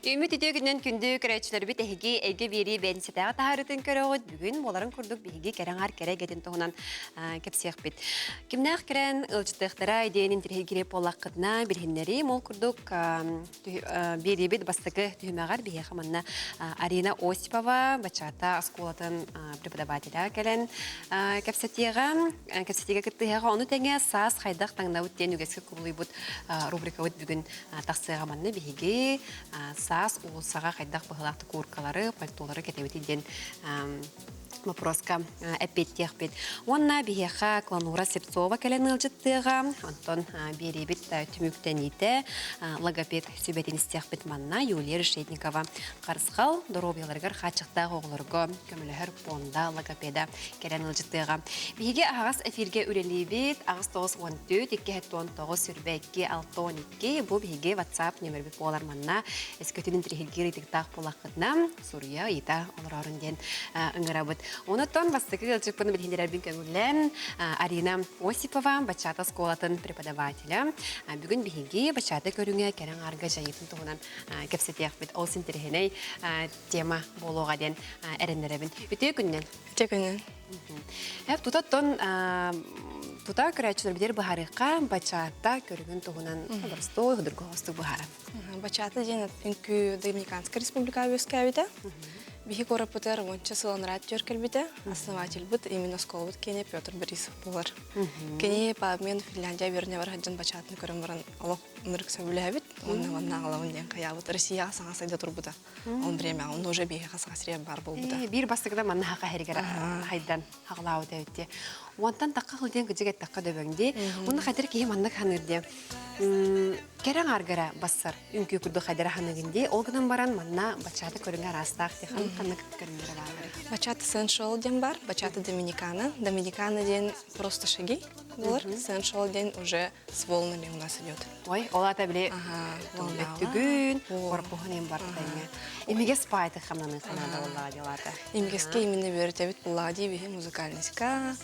Үмүт үтүө күнүнэн күндү көрөөччүлэрбит эһиги эйгэ биэрии бэнсэтээҕи таһаарыытын көрөҕүт. Бүгүн буоларын курдук биһиги кэрэ аҥаар кэрэ эйгэтин туһунан кэпсиэхпит. Кимнээх кэрэн ыалдьыттыахтара идиэнин тириһигири буоллаххытына билиһиннэрии мол курдук биэриибит бастакы түһүмэҕэр биһиэхэ манна Арина Осипова бачата оскуолатын преподавателя кэлэн кэпсэтиэҕэ, кэпсэтиигэ кыттыһыаҕа. Ону тэҥэ саас хайдах таҥнабыт диэн үгэскэ кубулуйбут рубрикабыт бүгүн тахсыаҕа манна биһиги саас уулуссаҕа хайдах быһыылаахтык кууркалары, пальтолары кэтэбитий диэн вопроска эппиэттиэхпит. Уонна биһиэхэ Кланура Слепцова кэлэн ыалдьыттыаҕа. Онтон биэриибит түмүктэниитэ логопед сүбэтин истиэхпит манна Юлия Решетникова Харысхал доруобуйаларыгар хааччахтаах оҕолорго көмөлөһөр пуонда логопеда кэлэн ыалдьыттыаҕа. Биһиги аһаҕас эфиргэ үлэлиибит. 8 94 219 22 612 бу биһиги WhatsApp нөмербит буолар манна өскөтүн интириэһиргиир ыйытыктаах буоллаххытына суруйа ыйыта олороорун диэн ыҥырабыт. Онуттан бастакы ыалдьыппын билиһиннэрэрбин көҥүллээн Арина Осипова, бачата оскуолатын преподавателя. Бүгүн биһиги бачата көрүҥэ кэрэ аҥаарга дьайыытын туһунан кэпсэтиэхпит. Ол интэриэһинэй тема буолуоҕа диэн эрэннэрэбин. Үтүө күнүнэн. Үтүө күнүнэн. Эп тутаттан тута көрөөччүлэрбитигэр быһаарыахха бачата көрүҥүн туһунан боростуой судургу быһааран. Бачата диэн үҥкүү Доминиканскай республика үөскээбитэ. Биһи куораппытыгар уонча сыл анараа түөр кэлбитэ. Основательбыт именно оскуолабыт киэнэ Петр Борисов буолар. Кини по обмену Финляндия үөрэнэ бар сылдьан бачаатын көрөн баран олох ынырык сөбүлээбит. Уонна манна аҕалабын диэн хайаабыт. Россияҕа саҥа сайда турбута. Он время он уже биһиэхэ саха сиригэр баар буолбута. Биир бастакыда манна хаха хэригэр хайдан хаҕалаабыт эбит Уонтан тахха хылдьан кыдьык эттэххэ дөбөҥ дии. Уонна хатыр киһи маннык ханыыр диэн. Кэрэ аҥааргара бассар үҥкүү курдук хайдара ханыгын дии. Ол гынан баран манна бачата көрүҥэ араастаах дии. Ханнык ханнык көрүҥнэрэ бааллар? Бачата Сеншол диэн бар, бачата Доминикана. Доминикана диэн просто шаги болар. Сеншол диэн уже с волнами у нас идет. Ой, ол ата били өттүгүн, корпуһун им бартайҥа. Имигэс паайты хамнаны ханаада боллаа делата. Имигэске именно үөрөтөбүт буллаа дии биһи музыкальныйска,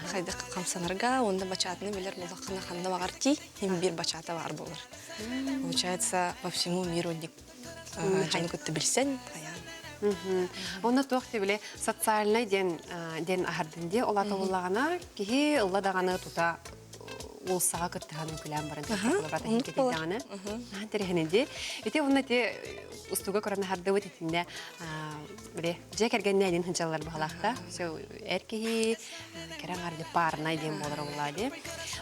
хайдах хамсанарга, онда бачатыны билер буллаххына ханна баҕар ти, им бир бачата бар болар. Получается, по всему миру дьону кытта билсэн, хайаан. Онно туох били социальный диэн диэн аһардын дии, ол ата буллаҕына киһи ылла даҕаны тута уулуссаҕа кыттыһан үҥкүлээн баран кэлдэҕинэ тэрээһини дии ити уонна ити устууга көрөн аһардыбыт итиннэ били дьиэ кэргэннээнин сылдьаллар баһылаахта все эр киһи кэрэ аҥаар парнай диэн буолар буоллаҕа дии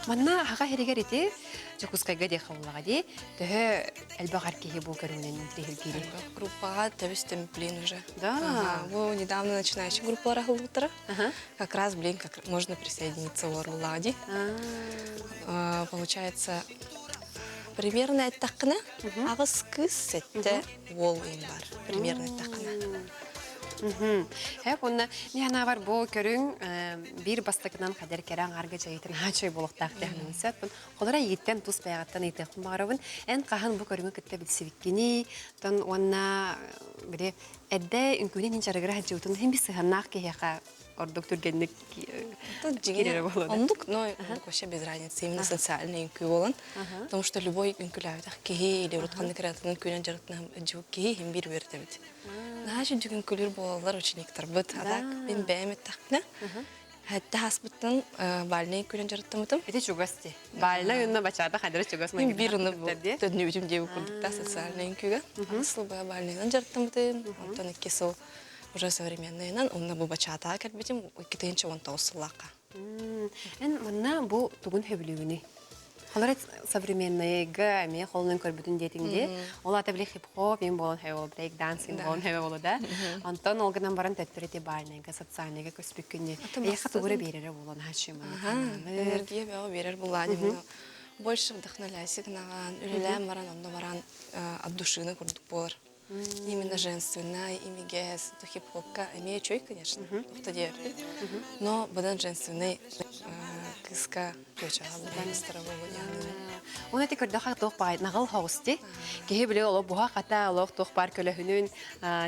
манна хаха иһигэр ити Дьокуускайга диэххэ буоллаҕа дии төһө элбэх эр киһи бу көрүҥүнэн интириэһиргиирий Группаҕа тэбис блин уже. Да. Бу недавно начинающий группалар аһыллыбыттара. Как раз, блин, как можно присоединиться олоруллаҕа дии. Получается, примерно эттэххинэ, аҕыс кыыс, сэттэ уол ыйым бар. Примерно эттэххинэ. Хэп уонна мин бу көрүҥ биир бастакынан хадер кэрэ аҥаарга дьайытын аачай буолуохтаах диэхинэн сөп. Холора эйигиттэн тус бэйэҕиттэн ыйытыахпын баҕарабын. Эн хаһан бу көрүҥү кытта билсибиккиний? Тон уонна били эрдэ үҥкүүнүн иһин дьарыгыра сылдьыбытын иһин бис сыһыаннаах киһиэхэ ордук түргэнник киирэрэ буолуо. Оннук, но оннук вообще без разницы. Именно социальный үҥкүү буолан. Потому что любой үҥкүүлээбэтэх киһи или урут ханнык эрэ үҥкүүнэн дьарыктанан киһи иһин биир үөрэтэбит. Наһаа үчүгэй үҥкүүлүүр буолаллар учениктарбыт. А так мин бэйэм эттэхпинэ Хэтте хаспыттан бальнай күнэн дьарыктаммытым. Ити чугас дии. Бальнай уонна бачата хадара чугас Мин биир уну төднүбүтүм диэбит курдук социальный үҥкүүгэ. Сыл быһа бальнайынан дьарыктаммытым. Онтон икки сыл уже современныйынан уонна бу бачатаҕа кэлбитим 2019 сыллаахха. Эн манна бу тугун сөбүлүүгүнүй? Холор современныйга эмиэ холунан көрбүтүн диэтиҥ дии. Ол аата били хип-хоп им буолан хэбэ брейк дансинг буолан хэбэ болу да. Онтон ол гынан баран төттөрү ти бальныйга, социальныйга көспүккүн Эйиэхэ тугура биэрэрэ буолан хааччыйманы. Энергия бөҕө биэрэр буллаа Больше вдохновляйся гынаҕаан, үлэлээн баран, онно баран от душины курдук буолар. Именно женственная, имигэс, хип-хопка эмиэ үчүгэй, конечно, охто диэбиппин. Но быдан женственный кыыска чуочаҕа быдан Оны ити көрдөхө туох баай наҕыл хоҕус дии. Киһи били олох буһа хата олох туох баар көлөһүнүн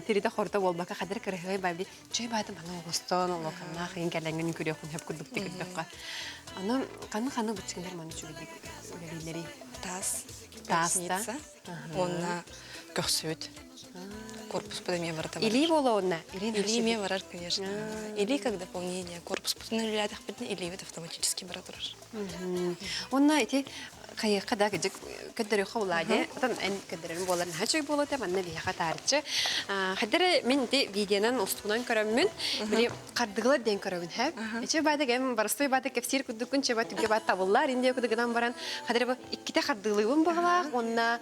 тиритэ хорто буолбакка хадыр кырыһыай баби чүй бааты маны оҕустон олоханнаах иин кэлэҥҥин күрүөхүн хөп курдук ти көрдөххө. Аны ханны ханны быччыҥнар маны үчүгэйдик үлэлииллэрий? Таас, таас, уонна көхсүбүт. Корпус эмиэ барыта барар. Илии буолуонна. Илии эмиэ барар, конечно. Илии как дополнение. Корпуспутун үлэлээтэхпитинэ илиибит автоматически бара турар. Онна ити хайыахха да кыдьык көрдөрүөххэ булаа дии. Отон эн көрдөрөрүм буолар наһаа үчүгэй буолуо этэ манна биһиэхэ таарыччы. Хайдары мин ити видеонан устуунан көрөммүн били хардыгылар диэн көрөбүн һэ. Ичи баада кэм барыстой баада кэпсиир курдуккун чеба түгэ баат табыллар инде курдук гынан баран хадары бу икките хардыылыыбын баҕалаах уонна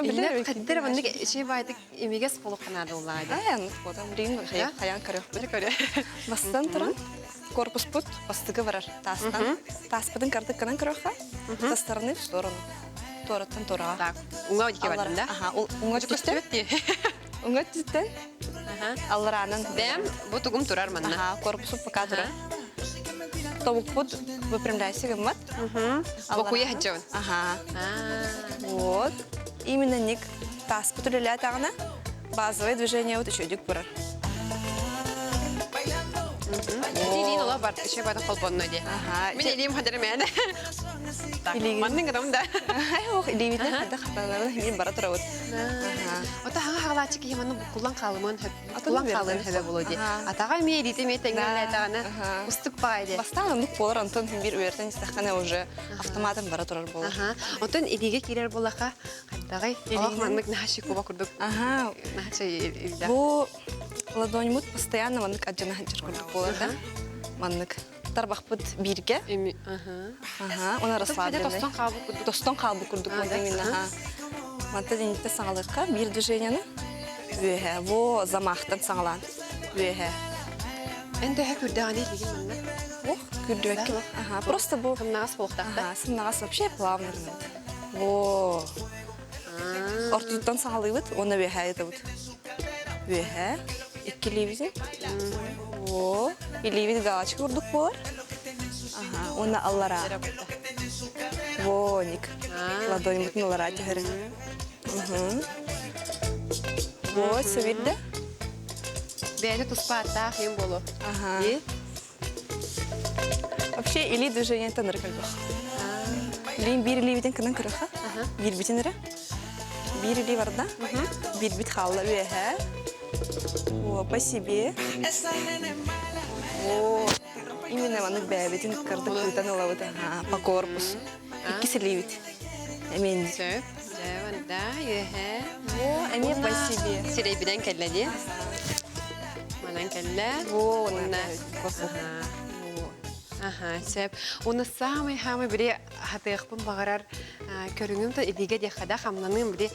Инне хаддара маннык ичи баайдык имигэс болук ханаадыллаа дии. Ай, аннык буотам билигин хайаан көрүөхпүт. Көрө. Бастан туран корпуспут бастыгы барар таастан. Тааспытын кардыкканан көрүөххэ. Со стороны в сторону. Туораттан туораҕа. Так, уҥа дике бардым да? Аха, уҥа түстэн. Уҥа түстэн. Аллараанан. Бэм, бу тугум турар манна. Аха, корпусу пока турар. Тобукпут выпрямляйся гыммат. Бокуя хаччабын. Аха. Вот. Именно ник тааспыт үлэлээтэҕинэ базовое движение вот үчүгдүк барар. Илиин ола бар, еще бары холбонно ди. Мин илиим хадыр мээнэ. Маннын гынам да. Ох, илиибитин хадда хатанарын мин бара турабыт. Ота хаҥа хаҕалааччы киһи манна буккуллан хаалымын буккуллан хаалыан хөбө боло ди. Атаҕа эмиэ илиитэ эмиэ тэҥҥэлэтэҕинэ устук баай ди. Бастаан оннук буолар, онтон биир үөртэн истэххинэ уже автоматом бара турар буолар. Онтон илиигэ киирэр буоллахха хайдаҕый? Олох маннык наһаа куба курдук. Наһаа илдэ. Бу ладоньмут постоянно маннык адьана сылдьар курдук буолар да. Маннык тарбахпыт бииргэ. Аха, она расслабленный. Тостон хаалбыт курдук. Тостон хаалбыт курдук вот именно. Манта деньгите саҥалыкка биир движениены үөһэ, во замахтан саҥалаан үөһэ. Эн төһө күрдэҕиний билигин манна? Ох, күрдүбэккэ. Аха, просто бу сымнаҕас буолуохтаах. Аха, сымнаҕас вообще плавно. Во. Ортотуттан саҕалыыбыт уонна үөһэ ыытабыт. Үөһэ иккилиибитин. Во. Илиибит галочка курдук буолар. Аха, уонна аллараа. Во, ник. Ладоньбутун аллараа түһэрин. Во, сөбүрдэ. Бэйэтэ туспа аттаах юм болу. Ага. Вообще или движение тоныр кэлбэх. Илиин биир илиибитин кынан көрөхө. Биирбитин эрэ. Биир илии барда. Биирбит хаалла үөһэ. О, по себе. О, именно маннык бэйэбитин кырдык тыытан ылабыт. По корпус. Иккис илиибит. Эмиэн. Сөп. Дьэ, барда, үөһэ. О, эмиэ по себе. Сирэйбинэн кэллэ дии. Манан кэллэ. О, уонна. Аха, сөп. Уонна саамай-хаамай били хатыахпын баҕарар көрүҥүм то илиигэ диэххэ да хамнаныым били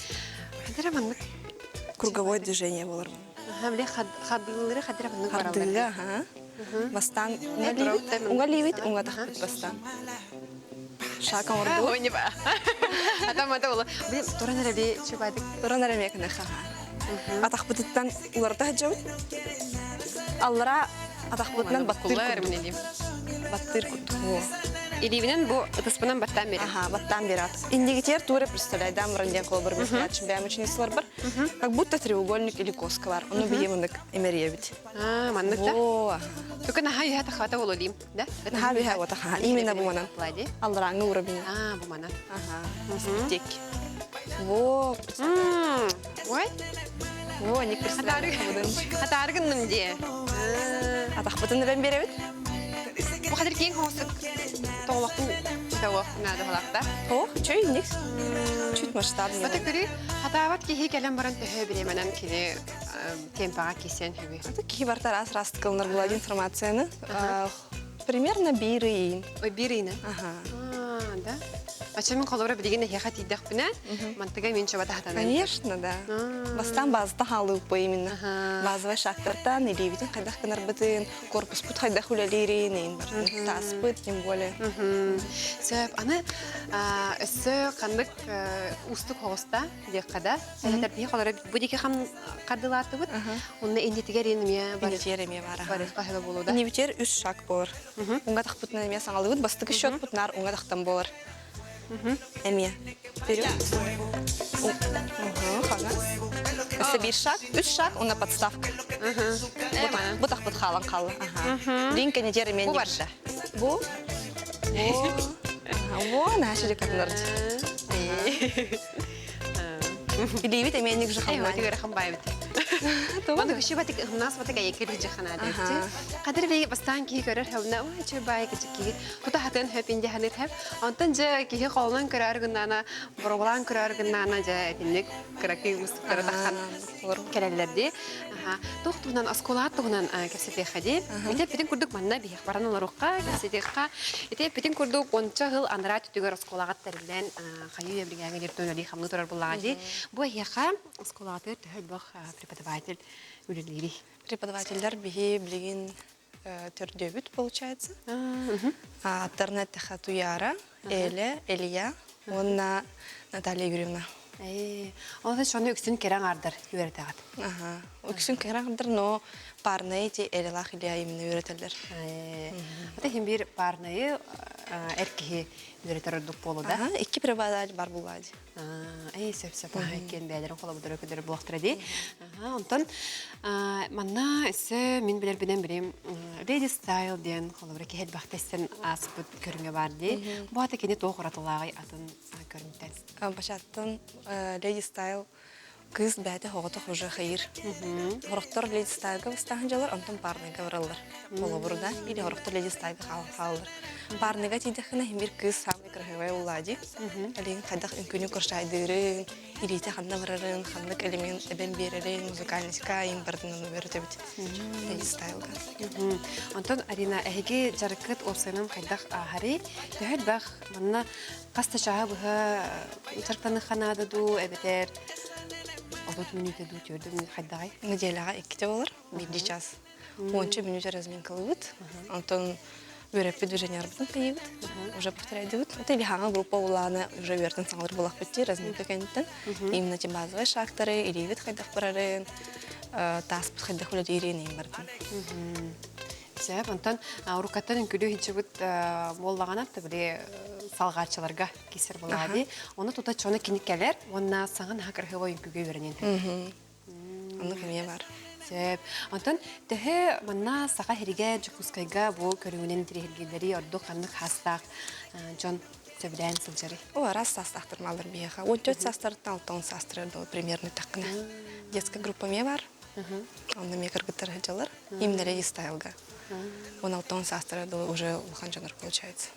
хадара маннык круговое движение болар. Аха, били хардыылары хадара маннык бараллар. Хардыыга, аха. Бастаан уҥа илиибит, уҥа тахпыт бастаан. Шаг оҥордубут. Атам ата болу. Били туран эрэ би чубайдык. Туран эрэ миэкинэхэ. Атахпытыттан уларыта сылдьабыт. Аллара атахпытынан баттыыр курдук. Баттыыр курдук. Илиибинэн бу ытыспынан баттаан берем. Аха, баттаан берат. Иннигитер туре представляйдам баран диэн колбар меслаачым бэйэм ученицалар бар. Как будто треугольник или коска бар. Ону биһи мынык эмэриэбит. Аа, маннык да? Только наһаа үһэ тахата бололим, да? Наһаа үһэ вот аха. Именно бу манан. Алларааҥҥы уровень. Аа, бу манан. Ага. Тек. Во. Ой. Во, не представляю. Хатааргынным дии. Атахпытын эбэн биэрэбит. Бу хатыр киэҥ хоҥосук тоҕолохпун тоҕо наада халаахта. О, чөй инник. Чуть масштабнее. Бата көрүү, хатаабат киһи кэлэн баран төһө бириэмэнэн кини темпаҕа кисен хөбү. Киһи барта раз-раз кылынар була информацияны. Примерно биир ыйын. Ой, биир ыйынан? Ага. Да? Ача мин холобура билигин эһиэхэ тиийдэхпинэ, мантыга мин чобата хатанан. Конечно, да. Бастаан базата хаалыыппа именно. Базовай шагтартан илиибитин хайдах гынарбытын, корпуспут хайдах үлэлиирин, иин бартын тааспыт, тем более. Сөп, аны өссө ханнык уустук хоҕуста диэххэ да. Эбэтэр биһи холоро бу диэки хардылаатыбыт. Онно иннитигэр эмиэ бар. Иннитигэр эмиэ баар. Барыахха сөбө буолуо да. Иннибитигэр үс шаг буолар. Уҥа тахпытынан эмиэ саҥалыыбыт. Бастакы счетпут наар уҥа тахтан буолар. Эмиэ. Вперед. Хаҥас. Өссө биир шаг, үс шаг, уна подставка. Бу тахпыт хаалан хаалла. Лин кэнитер эмиэ Бу барда. Бу. Во, наша катынар. Илиибит эмиэ же хамнаан. Эй, хамбайбыт. Маны күшү батык ымнаас батык айыкыр жаханаадырчы. Кадыр бей бастаан киһи көрөр хөвнө, ой чөй бай кичи киһи тута хатын хөп инде ханыр хөп. Онтон же киһи қолынан көрөр гыннана, боробалаан көрөр гыннана же этинник кыракый устуктары тахан кэлэллэрди. Туох туһунан оскуолаат туһунан кэпсэтиэххэ дии. Ити эппитин курдук манна биһиэх баран олоруохха, кэпсэтиэххэ. Ити эппитин курдук онча сыл анараа түтүгэр оскуолаҕа тэриллэн хайыы үйэ билиҥҥи үлэлии хамныы турар буоллаҕа дии. Бу эһиэхэ оскуолаҕытыгар төһө элбэх преподаватель үлэлиирий? Преподавателлэр биһи билигин төрдүөбүт получается. Аттарына эттэххэ Туяра, Эля, Илья уонна Наталья Юрьевна. Ол сону үксүн кэрэ аҥаардар үөрэтэҕит. Аха. Үксүн кэрэ аҥаардар, но парные эти Элялаах Илья именно үөрэтэллэр. Ата иһин биир парнайы эр киһи үөрэтэр ордук буолу да? Икки преподаватель бар буллади. Эй, сөп сөп иккиэн бэйэлэрин холобурдара көдөрөр буолуохтара дии. Онтон манна өссө мин билэрбинэн билим Lady Style диэн холобура киһи элбэхтэ истэн ааспыт көрүҥэ баар дии. Бу ата кини туох уратылааҕый атын көрүҥтэн? Бачаттан Lady Style кыыс бэйэтэ оҕотох уже хайыр. Хорохтор Lady Style-га бастаан дьалар, онтон парныйга бараллар. Холобур да, или хорохтор Lady Style-га хаалаллар. Парныйга тиийдэххинэ бир кыыс самый красивый уллади. Алин хайдах үҥкүүнү куршайдыырын, илиитэ ханна барарын, ханнык элемент эбэн биэрэрин, музыкальныйка им бардын ону үөрэтэбит. Lady Style-га. Онтон Арина, эһиги дьарыккыт уопсайынан хайдах ааһарый? Төһө элбэх манна Хас да чааһы быһа дьарыктаныахха наада дуу, эбэтэр 30 мүнүүтэ дуу, 4 мүнүүтэ хайдаҕай? Неделяҕа иккитэ болар, биирдии час. Уонча мүнүүтэ разминкалыыбыт. Онтон үөрэппит движенияларбытын хайыыбыт, уже повторяйдыбыт. Это или хаҥа группа улаана уже үөртэн саҥалар булахпыт дии разминка кэнниттэн. Именно те базовые шагтары, илиибит хайдах барарын, тааспыт хайдах үлэлиирин иин бардым. Сөп, онтон уруккаттан үҥкүлүү сылдьыбыт буоллаҕына, били салҕааччыларга киирсэр буоллаҕа дии. Ону тута чону кини кэлэр уонна саҥа наһаа кырыһыба үҥкүүгэ үөрэниэн сөп. Оннук эмиэ бар. Сөп. Онтон төһө манна Саха сиригэр, Дьокуускайга бу көрүҥүнэн интириэһиргииллэри ордук ханнык хаастаах дьон сөбүлээн сылдьарый? О, араас саастаахтар маллар биһиэхэ. 14 саастарыттан 60 саастарыгар дылы примерно таккына. Детская группа эмиэ бар. Онно эмиэ кыргыттар сылдьаллар. Именно леди стайлга. 16 саастара дылы уже улахан дьонор получается.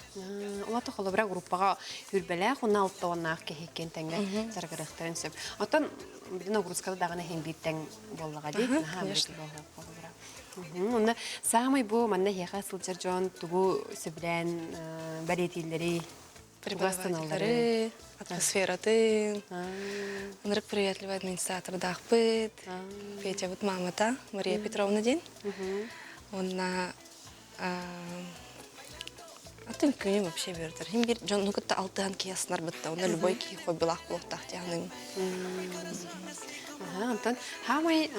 Улата холобура группаҕа үрбэлээх уонна алтаоннаах киһи иккиэн тэҥҥэ дьарыгырыахтарын сөп. Оттон бүтүн нагрузкада даҕаны иһин биир тэҥ буоллаҕа дии. Конечно. Холобура. Онно саамай бу манна эһиэхэ сылдьар дьон тугу сөбүлээн бэлиэтииллэрий? Преподавателлары, атмосфератын, ынырык приветливый администратордаахпыт, Петябыт маамата Мария Петровна диэн. Уонна атын күнүм вообще бердер. Хим бир дьонну кытта алтыһан киһи аснарбытта, онно любой киһи хоббилаах буолуохтаах диэханыҥ. Онтон хаамай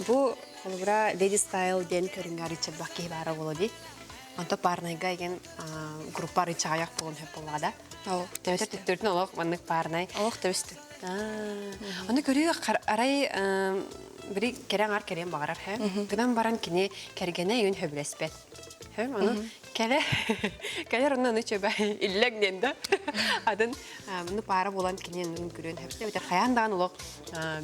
бу холобура Lady Style диэн көрүҥҥэ арыйчарбах киһи баара буолуо дии. Онто парнайга еген группа арыйчаҕайах буолан сөп буоллаҕа да. Төбөтөр төттөрүтүн олох маннык парнай. Олох төбүстү. Ону көрүү арай бири кэрэ аҥар кэриэн баҕарар хэ. Гынан баран кини кэргэнэ үйүн хөбүлэспэт. Хэ, ону кэлэ кэлэр онно аны чөбэ иллэҥ диэн да. Атын ну пара буолан кини көрүөн хөпсө битер хайаан даҕан олох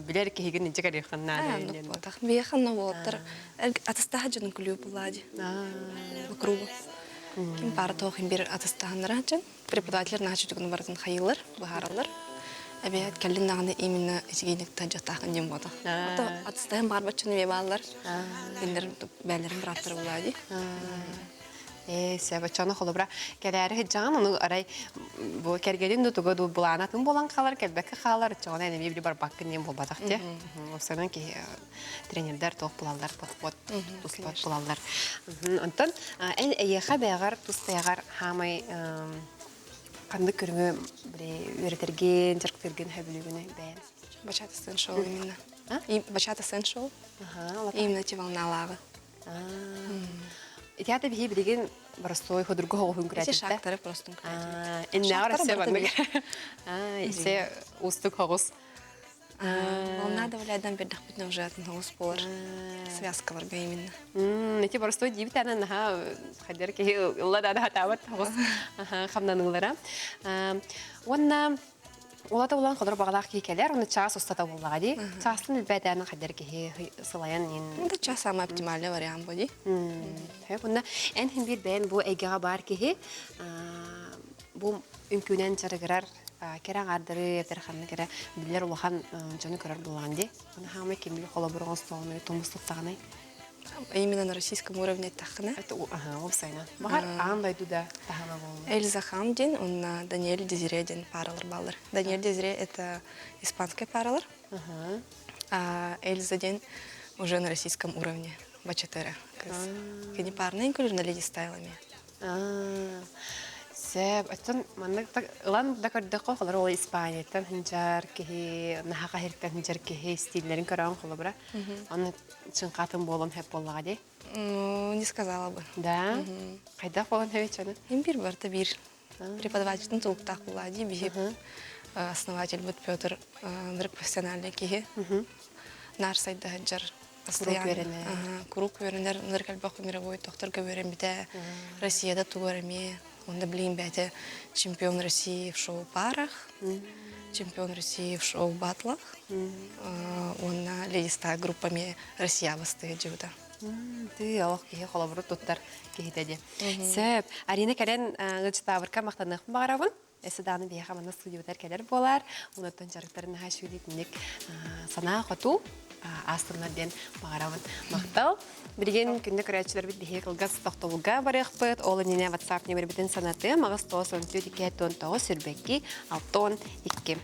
билэр киһигин инче кэлиэххин наада диэн. Биэхэн буолаттар атастаһа дьонун күлүү буллаади по кругу. Ким пара тоох бир атастаһаннара дьон преподавателлэр наһаа түгүнү барытын хайыылар, быһаараллар. Эбээт кэллин даҕаны именно итигиник тажатаахын диэн буолта. Ото атастаһан баарбаччыны эмиэ бааллар. Кинилэр бээлэрин бырааттара буллаади. Ээ, сөп, оччоҕуна холобура, кэлээри сылдьаҕын, ону арай бу кэргэнин да туга дуу былаана атын буолан хаалар, кэлбэккэ хаалар, оччоҕуна эн эмиэ били барбаккын диэн буолбатах дии. Уопсайынан киһи тренердэр туох булаллар, подход туспат булаллар. Онтон эн эйиэхэ бэйэҕэр тус бэйэҕэр хаамай ханнык көрүҥү били үөрэтэргин, дьарыктыыргын сөбүлүүгүнүй бэйэҥ? Бачата сен-шоу именно. Бачата сен-шоу. Именно те волналааҕы. Итиата биһи билигин боростуой ходургу хоҕуһун күрэтиттэ. Шактары простун күрэтибит. Иннэҕэр өссө маннык. Исе устук хоҕус. Волна добавляйдан бердахпитина уже атын хоҕус буолар. Связкаларга именно. Ити боростуой диибит анан наха хайдар киһи ылла да хатаабат хоҕус хамнаныылара. Уонна. Улата улан холор бағалаах киһи кэлэр, оны чаас устата буоллаҕа дии. Чаастан элбээтээн хайдар киһи сылайан ин. Это час самый оптимальный вариант буди. Хөп, онно эн хин биир бэйэн бу эйгэҕэ баар киһи бу үҥкүүнэн чарыгырар кэрэ аҥаардары эбэтэр ханнык эрэ биллэр улахан дьону көрөр буоллаҕын дии. Аны хаамай кимили холобур оҥостоҕунай, тумус туттаҕынай? Именно на российском уровне эттэххинэ. Это уопсайынан. Баҕар аан дойду да таһыма буолла. Эльза Хам диэн уонна Даниэль Дезире диэн паралар бааллар. Даниэль Дезире это испанскай паралар. А Эльза диэн уже на российском уровне бачатера. Кини парная үҥкүүлэр на леди стайлами. Сөп. Оттон маннык ылан да көрдөххө, холобура, ол Испанияттан сылдьар киһи, наһаа хаһыртан сылдьар киһи стиллэрин көрөҕүн холобура. Аны чыҥхатын буолан сөп буоллаҕа дии. Ну, не сказала бы. Да? Хайдах буолан сөбүй аны? Им биир барыта биир. Преподавательтын тулуктаах буоллаа дии. Биһи основательбыт Петр ынырык профессиональный киһи. Наар сайда сылдьар. Куруук үөрэнэр. Куруук үөрэнэр, ынырык элбэх мировой тохторго үөрэммитэ. Россияда тугар эмиэ. Онно билигин бэйэтэ чемпион России в шоу-парах, чемпион России в шоу-батлах. Уонна Леди Стар группа эмиэ Россия бастыга дьыбыта. Тыы олох киһи холобуру туттар киһитэ дии. Сөп. Арина кэлэн ыалдьытаабырка махтаныахпын баҕарабын. Өссө даҕаны биһиэхэ манна студиябытыгар кэлэр буолаар. Онуттан дьарыктарын наһаа үчүгэй санаа хоту аастыннар диэн баҕарабын. Махтал. Билигин күндү көрөөччүлэрбит биһиги кылгас тохтобулга барыахпыт. Ол иннинэ WhatsApp нөмербитин санатыам. 8 9 14 2 9 22 62.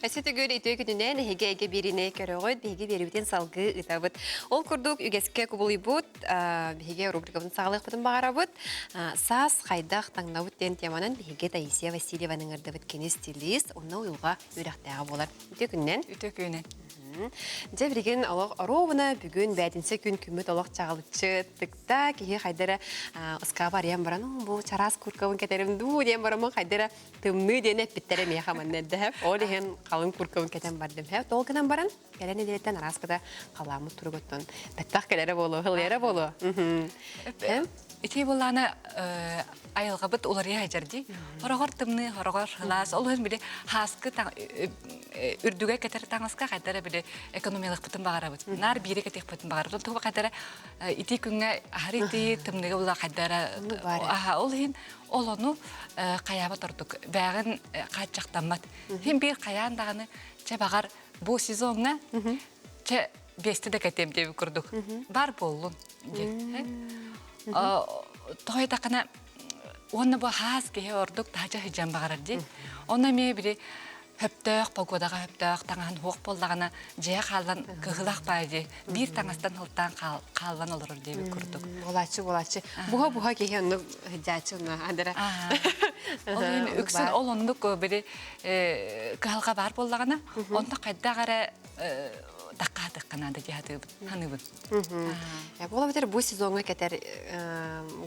Өссө төгүл үтүө күнүнэн эһиги эйгэ биэриини көрөҕүт, биһиги биэрибитин салгыы ыытабыт. Ол курдук үгэскэ кубулуйбут биһиги рубрикабытын саҕалыахпытын баҕарабыт. Саас хайдах таҥнабыт диэн теманан биһиги Таисия Васильеваны ыҥырдыбыт. Кини стилист, онно уйулҕа үөрэхтээҕэ буолар. Үтүө күнүнэн. Үтүө күнүнэн. Дьэ билигин олох оруобуна бүгүн бээтинсэ күн күммүт олох чаҕылыччы тыкта киһи хайдара ыскааба арыйан баран бу чараас куркабын кэтэрим дуу диэн бараммын хайдара тымныы диэн эппиттэрэ миэхэ манна эрдэ ол иһин халыҥ куркабын кэтэн бардым ол гынан баран кэлэн нэдиэлэттэн арааската халааммыт туругуттан бэттэх кэлэрэ буолуо ылыйара буолуо Ити буоллаана айылҕабыт уларыйа сылдьар дии. Хороҕор тымныы, хороҕор сылаас. Ол иһин били хааскы үрдүгэ кэтэр таҥаска хайда эрэ били экономиялыахпытын баҕарабыт. Наар биири кэтиэхпитин баҕарабыт. Ол туһугар хайда эрэ итии күҥҥэ аһары итии, тымныыга була хайда эрэ ол иһин ол ону хайаабат ордук. Бээҕин хааччахтаммат. Иһин биир хайаан даҕаны чэ баҕар бу сезоҥҥа чэ биэстэ да кэтиэм диэбит курдук бар буоллун диэн. Тоҕо этаххына уонна бу хаас киһи ордук таһыча сыдьан баҕарар дии. Онно эмиэ били хөптөөх погодаҕа хөптөөх таҥаһын суох буоллаҕына дьиэ хааллан кыһылах баа дии. Биир таҥастан сылтаан хааллан олорор диэбит курдук. Буолааччы буолааччы. Буһа буһа киһи оннук сыдьааччы онно адара. Ол иһин үксүн ол оннук били кыһалҕа баар буоллаҕына онто хайдах эрэ таккаатыкка наада дии сатыыбын саныыбын. Буола битэр бу сезоҥҥа кэтэр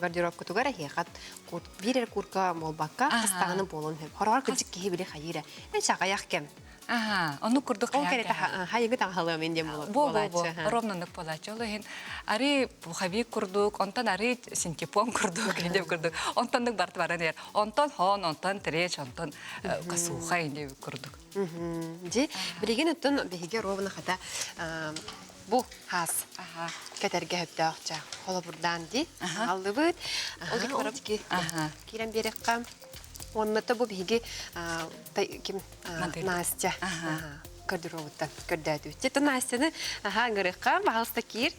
гардеробкутугар эһиэхэ биир эрэ курка буолбакка хастаҕаны буолуон сөп. Хороҕор кырдьык киһи били хайыыра. Эн чаҕайах кэм. Аха, оннук курдук Ол кэрэтэ хайыгы таҥаһалыам ин диэн буолааччы. Ровно оннук буолааччы. Ол иһин арыы пуховик курдук, онтон арыы синтепон курдук, диэбит курдук. Онтоннук барыта баран иһэр. Онтон хон, онтон треш, онтон косуха диэбит курдук. Дьи, билигин оттон биһиги ровно хата бу хаас кэтэргэ сөптөөх ча холобурдаан ди аллыбыт. Ол киирэн биэрэххэ. Онното бу биһиги ким Настя көрдөрүөҕүттэн көрдөөтүбүт. Дьэ, Настяны аха ыҥырыахха, баһалыста киир.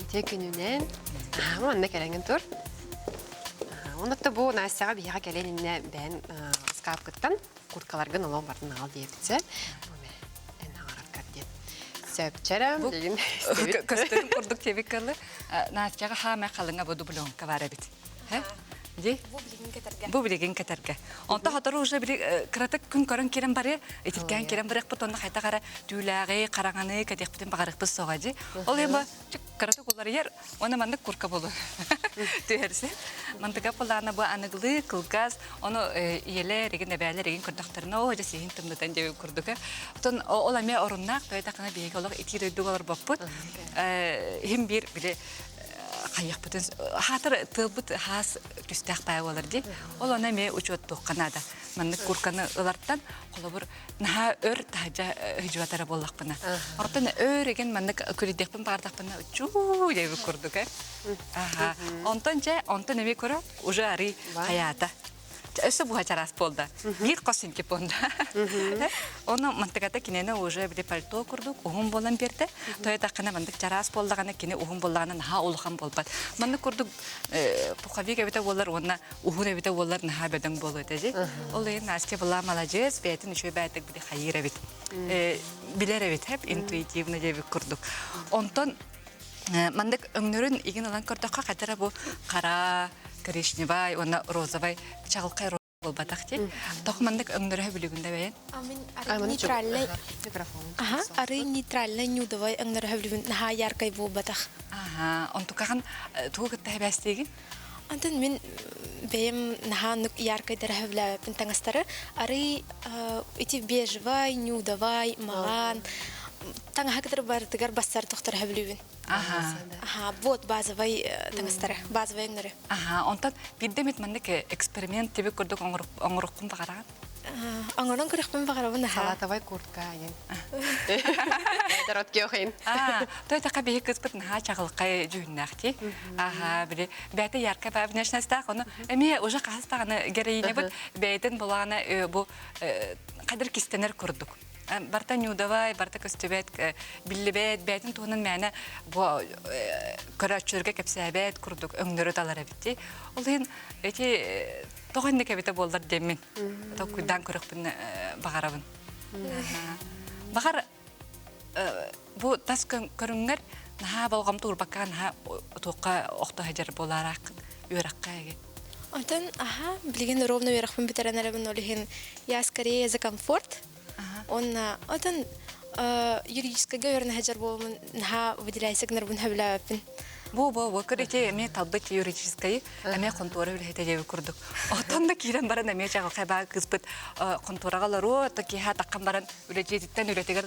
Ити күнүнэн манна кэлэҥин тур. Оннотто бу Настяҕа биһиэхэ кэлэн иннэ бэйэн ыскаапкыттан курткаларгын олох барын аҕал диэбитсэ. Эн аҕараргар диэн. Сөпчэрэ билигин Көстөрүн курдук диэбит кылы. Настяҕа хаамай халыҥа бу дубленка бар эбит. Ди? Бу билигин кэтэргэ. Бу билигин кэтэргэ. Онто сотору уже били кыратык күн көрөн киирэн барыа, итиркээн киирэн барыахпыт онно хайдах эрэ түүлээҕи, хараҥаны кэтиэхпитин баҕарыахпыт суоҕа дии. Ол иһин бу кыратык уларыйар, уонна маннык курка буолуо. Түһэрсе. Мантыка пылаана бу аныгылыы кылгас, ону ийэлэр игин эбээлэр игин көрдөхтөрүнэ оо дьэ сиһин тымнытан диэбит курдук. Отон ол эмиэ оруннаах тойтахына биһиги олох итии дойдуга олорбоппут. Иһин биир били хайыахпытын хаатыр тыалбыт хаас түстээх баай буолар дии. Ол ону эмиэ учуоттуохха наада. Маннык курканы ылартан холобур наһаа өр таһдьа ыһдьыбатара буоллахпына. Оттон өр эгин маннык күлүйдиэхпин баҕардахпына чуу диэбит курдук э. Аха. Онтон дьэ, онтон эмиэ көрө уже арый хайаата. Өссө буһа чараас буолда. Биир хос синтепонда. Ону мантыката кинини уже били пальто курдук уһун буолан биэрдэ. Тойтаххына мандык чараас буоллаҕына кини уһун буоллаҕына наһаа улахан буолбат. Маннык курдук пуховик эбитэ буоллар уонна уһун эбитэ буоллар наһаа бөдөҥ буолуо этэ дии. Ол иһин Настя была маладьыас, бэйэтин үчүгэй бэйэтик били хайыыр эбит. Билэр эбит, хэп интуитивно диэбит курдук. Онтон маннык өҥнөрүн игин ылан көрдөххө хатара бу хара, коричневай уонна розовай чаҕылхай буолбатах дии. Тоох маннык өҥнөрө бүлүгүндэ бэйэн? Мин арыы нейтральнай Аха, арыы нейтральнай нюдовай өҥнөрө бүлүгүн наһаа яркай буолбатах. Аха, онтукахан тугу кытта хэбээстиигин? Антон мин бэйэм наһаа оннук яркайдара сөбүлээбэппин таҥастары. Арый ити бежевай, нюдовай, маҕан таҥаһа кытары барытыгар бассар тохтор сөбүлүүбүн. Аха, вот базовай таҥастары, базовай өҥнөрү. Аха, онтон биирдэ эмит маннык эксперимент тиби курдук оҥоруккун баҕараҕын? Оҥорон көрөхпүн баҕарабын аха. Салатовай куртка айын. Тарот киохин. Той така биһи кыспыт наһаа чаҕылхай дьүһүннээх дии. Аха, били бэйэтэ яркая баа внешностаах, ону эмиэ уже хаһыс даҕаны героинябыт бэйэтин булаана бу кадр кистэнэр курдук. Барта нюдовай, барта көстүбэт, биллибэт, бэйэтин туһунан мээнэ бу көрөөччүлэргэ кэпсээбэт курдук өҥнөрү талар эбит дии. Ол иһин эти тоҕо инник эбитэ буоллар диэммин толкуйдаан көрөхпүн баҕарабын. Баҕар бу тас көрүҥҥэр наһаа болҕомто уурбакка наһаа туохха охто сылдьар буолаарааххын үөрэххэ эгэ. Онтон аха билигин ровно үөрэхпин бүтэрэн эрэбин ол иһин я скорее за комфорт. Уонна отон юридическайга үөрэнэ сылдьар буолумун наһаа выделяйся гынарбын сөбүлээбэппин. Бу бу бу көрүтэ эмиэ талбыт юридическай эмиэ хонтуора үлэһитэ диэбит курдук. Оттон да киирэн баран эмиэ чаҕылхай баа кыыспыт хонтуораҕа олоруо, то киэһэ таххан баран үлэ дьиэтиттэн үлэтигэр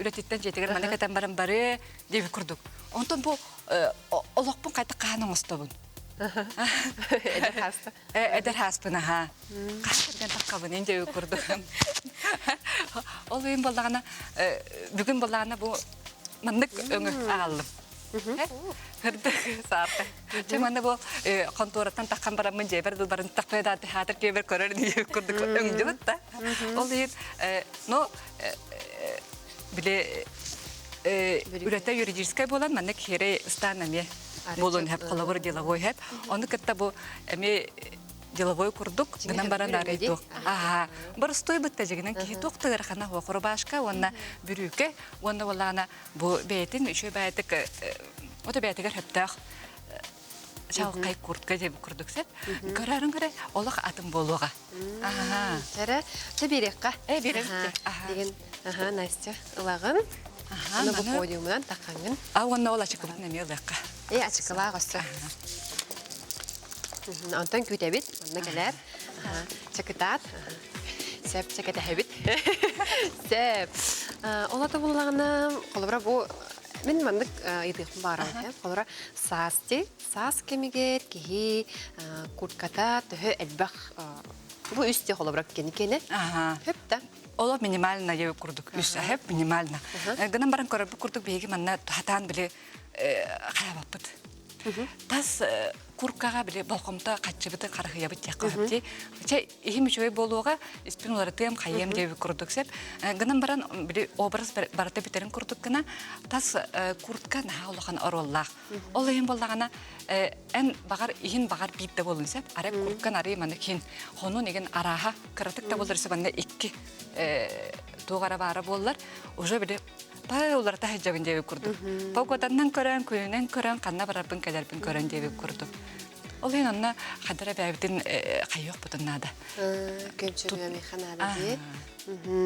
үлэтиттэн дьиэтигэр манна кэтэн баран бары диэбит курдук. Онтон бу олохпун хайдах хаһан оҥостобун? Эдэр хааста. Эдэр хааспын аха. Хаһан кэргэн таххабын ин диэбит курдук. Ол иһин буоллаҕына бүгүн буоллаҕына бу маннык өҥү ааллым. Ырдык саарта. Чэ манна бу хонтуораттан таххан бараммын дьиэбэр дылбарын тахпай да театр киэбэр көрөр дии курдук өҥдүбүт да. Ол иһин ну били үлэтэ юридическай буолан маннык хиэрэй ыстаан эмиэ буолуон сөп холобур деловой сөп. Ону кытта бу эмиэ деловой курдук гынан баран арый туох аха боростуой бытта дьигинэн киһи туох да ыарахана суох рубашка уонна бүрүүкэ уонна буоллаҕына бу бэйэтин үчүгэй баайытык ото бэйэтигэр сөптөөх чалкай куртка диэбит курдук сөп көрөрүн көрө олох атын буолуоҕа аха Чэрэ, чэ биэриэххэ. Э биэрэбит Деген, аха, Настя, ылаҕын. Аны бу подиумунан таххаҥҥын. А уонна ол ачыкыбытын эмиэ ылыахха. Э, ачыкылаах өссө. Онтон күүтэбит, манна кэлээр. Чакытаат. Сөп, чэкэтэһэбит. Сөп. Ол ата буллаҕына, холобура бу мин маннык ыйытыахпын баҕарабын. Холобура, саас дии, саас кэмигэр киһи куртката төһө элбэх бу үс дии холобура кини кэнэ. Хөп да. Оло минимально курдук үс хэп минимально. Гынан баран көрөрбүт курдук биһиги манна хатаан били хайабаппыт. Тас куркаҕа били болҕомто хаччыбытын харыһыйабыт диэххэ сөп дии. Чэ, иһим үчүгэй буолуоҕа, испин уларытыам, хайыам диэбит курдук сөп. Гынан баран били образ барыта бүтэрин курдук гына тас куртка наһаа улахан оруоллаах. Ол иһин буоллаҕына эн баҕар иһин баҕар биир да буолун сөп. Арай курткан арый маны хин хонун игин арааһа кыратык да буоллар сөп манна икки туох ара баара буоллар уже били Паа уларыта сылдьабын диэбит курдук. Погоданнан көрөн, күнүнэн көрөн, ханна барарбын кэлэрбин көрөн диэбит курдук. Ол иһин онно хадара бэйэбитин хайыахпытын наада. Көмчөрүөмиэхэ наада дии.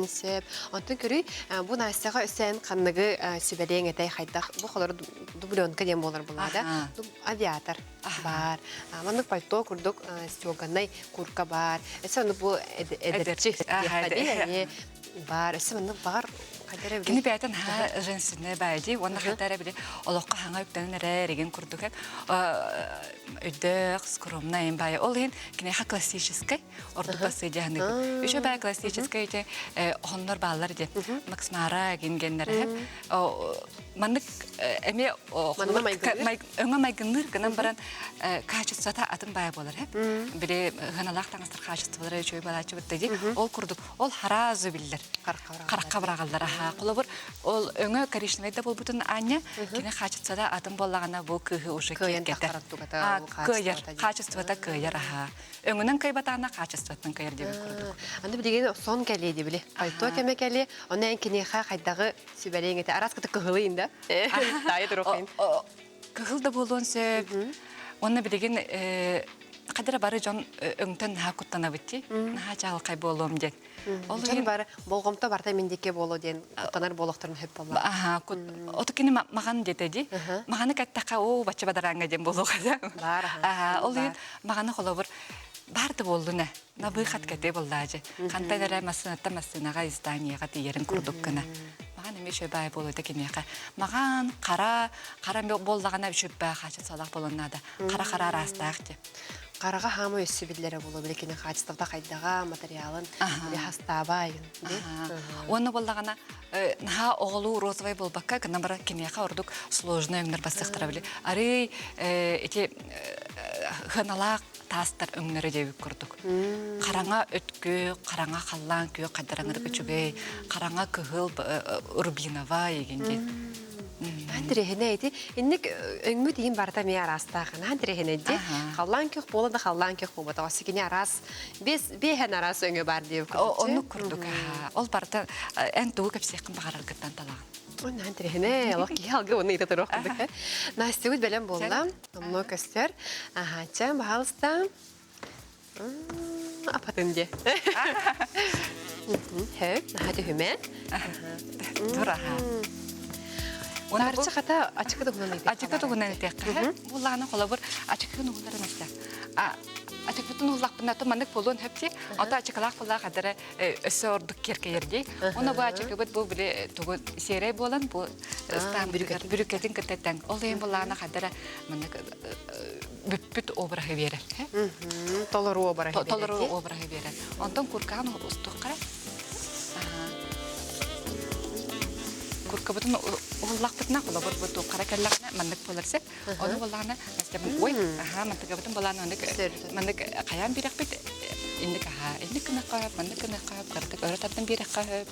Сөп. Онтон көрүй, бу Настяҕа өссө эн ханныгы сүбэлиэҥ этэй хайдах бу холор дубленка диэн буолар булаада. Авиатор баар. Маннык пальто курдук стеганай курка баар. Өссө оннук бу эдэрчи баар. Өссө маннык баҕар Кини бэйэтин наһаа женственнэй баайы дии уонна хайда эрэ били олоххо хаҥа үктэнэн эрэ эригин курдук өйдөөх, скромнай эм баайы. Ол иһин киниэхэ классическай ордук бассыы дьаһаныыбын. Үчүгэй баай классическай ити охоннор бааллар диэн. Макс Мара гингеннэр маннык эмиэ өҥө майгынныыр гынан баран качествота атын баайа буолар. Били ыһаналаах таҥастар качестволара үчүгэй буолааччыбыт дии. Ол курдук ол хараазы биллэр. Харахха быраҕаллар аха. Холобур, ол өҥө коричневай да буолбутун аанньа, кини хаачыстыбата атын буоллаҕына бу кыыһы уже киэргэтэр. Кыайар, хаачыстыбата кыайар аха. Өҥүнэн кыайбатаҕына хаачыстыбаттан кыайар диэбит курдук. Аны билигин сон кэлиэ дии били. Пальто кэмэ кэлиэ, онно эн киниэхэ хайдаҕы сүбэлиэҥ этэ. Араас кыты кыһылыйын да. Таайа туруохайын. Кыһыл да буолуон сөп. Уонна билигин хадара бары дьон өҥтөн наһаа куттанабыт дии. Наһаа чаҕылхай буолуом диэн. Ол иһин бары болҕомто барыта мин диэки буолуо диэн куттанар буолуохтарын сөп буолла. Аха, оту кини маҕан диэтэ дии. Маҕаны кэттэххэ оо бачча бадарааҥҥа диэн буолуох этэ. Баар аха. Ол иһин маҕаны холобур баар да буоллун ээ. Набыхат кэтэ буоллаажы. Хантан эрэ массыынаттан массыынаҕа изданияҕа тиийэрин курдук гына. Маҕан эмиэ үчүгэй баай буолуо этэ киниэхэ. Маҕан, хара, хара буоллаҕына үчүгэй хаачын салах буолуон наада. Хара-хара араастаах диye. Хараҕа хаама өссө биллэрэ буолуо биликини хаачыстыбата хайдаҕа, материалын били хастааба айын. Уонна буоллаҕына наһаа оҕолуу розовай буолбакка гынан баран киниэхэ ордук сложный өҥнөр бассыахтара били. Арый ити хыаналаах таастар өҥнөрө диэбит курдук. Хараҥа өткү, хараҥа халлаан күөх хайдараҥырык үчүгэй, хараҥа кыһыл рубиновай егин диэн. Наһаа интэриэһинэй ити. Инник өҥмүт иһин барыта эмиэ араастаах. Наһаа интэриэһинэй дии. Халлаан күөх буола да халлаан күөх буолбатах. Кини араас биэс биэһэн араас өҥө баар диэбит курдук. Оннук курдук. Ол барыта эн тугу кэпсиэххин баҕараргыттан талаҕын. Наһаа интэриэһинэй. Олох киһи алгы уонна ыйыта туруох курдук. Настябыт бэлэм буолла. Номнуо көстөр. Аһаачча, баһаалыста. Апатын дии. Хөп, наһаа түһүмэ. Тур аха. Таарыччы хата ачыкы туһунан ыйытыахха. Ачыкы туһунан ыйытыахха. Буллаҕына холобур ачыкыгын уһулларын эстэ. Ачыкпытын уһуллахпына то маннык буолуон сөп дии. Ото ачыкылаах буллаах адара өссө ордук киэркэйэр дии. Уонна бу ачыкыбыт бу били тугу сиэрэй буолан бу бүрүкэтин кытта тэҥ. Ол иһин буллаҕына хадара маннык бүппүт обраһы биэрэр. Толору обраһы биэрэр. Толору обраһы биэрэр. Онтон куркаҕын устуохха куркабытын уһуллахпытына холобур бу туоххара кэллэҕинэ маннык буолар сеп. Ону буоллаҕына ой аха мантыкабытын булаан маннык маннык хайаан биэрэхпит инник аха инник гыныахха сөп маннык гыныахха сөп кыратык өрө тардан биэрэххэ сөп.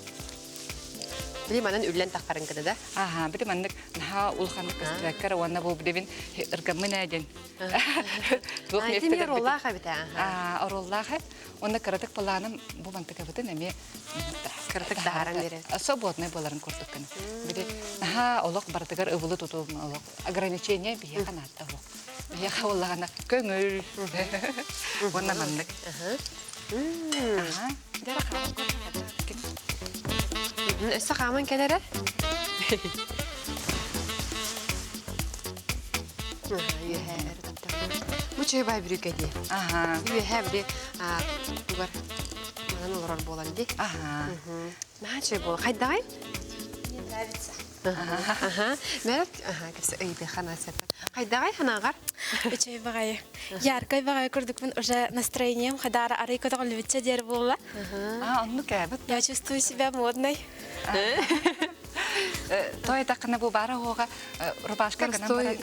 Били манан үллэн таххарын гына да? Аха, били маннык наһаа улаханнык көстүбэккэр уонна бу билибин ыргаммын ээ диэн. Туох миэстэлэр оруоллаах эбит аа оруоллаах эбит. Уонна кыратык былааным бу мантыкабытын эмиэ кыратык таһааран биэрэр. Свободный буоларын курдук гына. Били наһаа олох барытыгар ыбылы тутуу олох ограничение биһиэхэ наада олох. Биһиэхэ буоллаҕына көҥүл. Уонна маннык. Өссө хааман кэлэрэ. Үөһээ өрө таптар. Бу чөй бай бүрүкэ дии. Үөһээ били тугар манан олорор буолан дии. Наһаа чөй буола. Хайдаҕай? Мне нравится. Аха. Мэрат, аха, кэпсэ ыйытыаха наасата. Хайдаҕай ханаҕар? Үчүгэй баҕайы. Яркай баҕайы курдукпун уже настроением хадаара арый көтөҕүллүбүтчэ диэр буолла. А, оннук эбит. Я чувствую себя модной. Той этаххына бу баара уоҕа рубашка гынан баран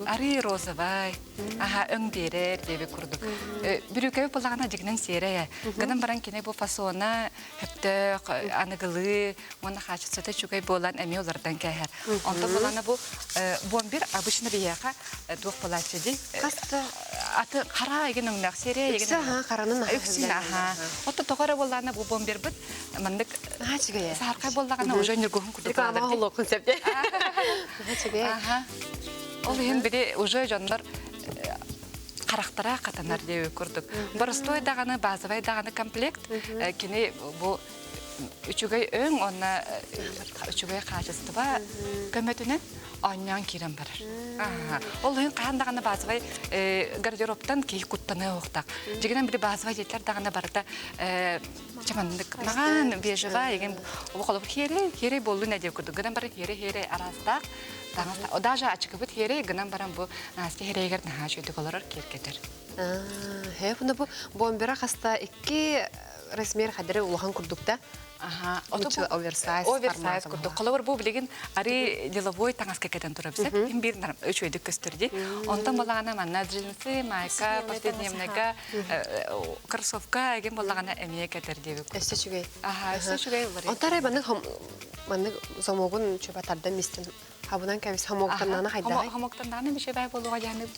арыы розовай, аха өҥ биэрэр диэбит курдук. Бүрүүкэбит буоллаҕына дьигинэн сиэрэй Гынан баран кини бу фасона хөптөөх, аныгылыы уонна хаачыстыбата үчүгэй буолан эмиэ уларытан кээһэр. Онтон буолана бу бомбир обычно биһиэхэ туох буолааччы дии? Хаста аты хара еген өҥнөөх серия еген Үксэ аха харанын аха үксүн аха. Отто тоҕо эрэ буоллаана бу бомбирбыт маннык Наһаа үчүгэй. сааркай буоллаҕына уже ньургуһун курдук Реклама оһолуоххун сөп дии. Наһаа үчүгэй. Аха. Ол иһин били уже дьоннор. харахтара хатанар диэбит курдук. Боростуой даҕаны, базовай даҕаны комплект кини бу үчүгэй өҥ уонна үчүгэй хаачыстыба көмөтүнэн оонньоон киирэн барар. Ол иһин хаһан даҕаны базовай гардеробтан киһи куттаныа уохтаах. Дьигинэн били базовай диэтэр даҕаны барыта чаманнык маҕан бежевай еген бу холобур хиэрэй хиэрэй буоллун диэн курдук гынан баран хиэрэй хиэрэй араастаах таҥас даже ачыкыбыт хиэрэй гынан баран бу Настя хирэйигэр наһаа үчүгүйдүк олорор киэргэтэр. Хэ, бу бомбера хаста икки размер хадары улахан курдук да Аха, оверсайз оверсайз курдук. Холобур бу билигин ари деловой таҥаска кэтэн турабысак. Ким бир үчүгэйдик көстөр ди. Онтон балаҕана манна джинсы, майка, повседневныйга, кроссовка эгин балаҕана эмиэ кэтэр диэбит. Өссө үчүгэй. Аха, өссө үчүгэй улар. Онтон маннык маннык замогун чөбө тардан мистен Хабынан кэбис хомоктаннаана хайдаҕай? Хомоктаннаана бишебай буолуоҕа дьааны.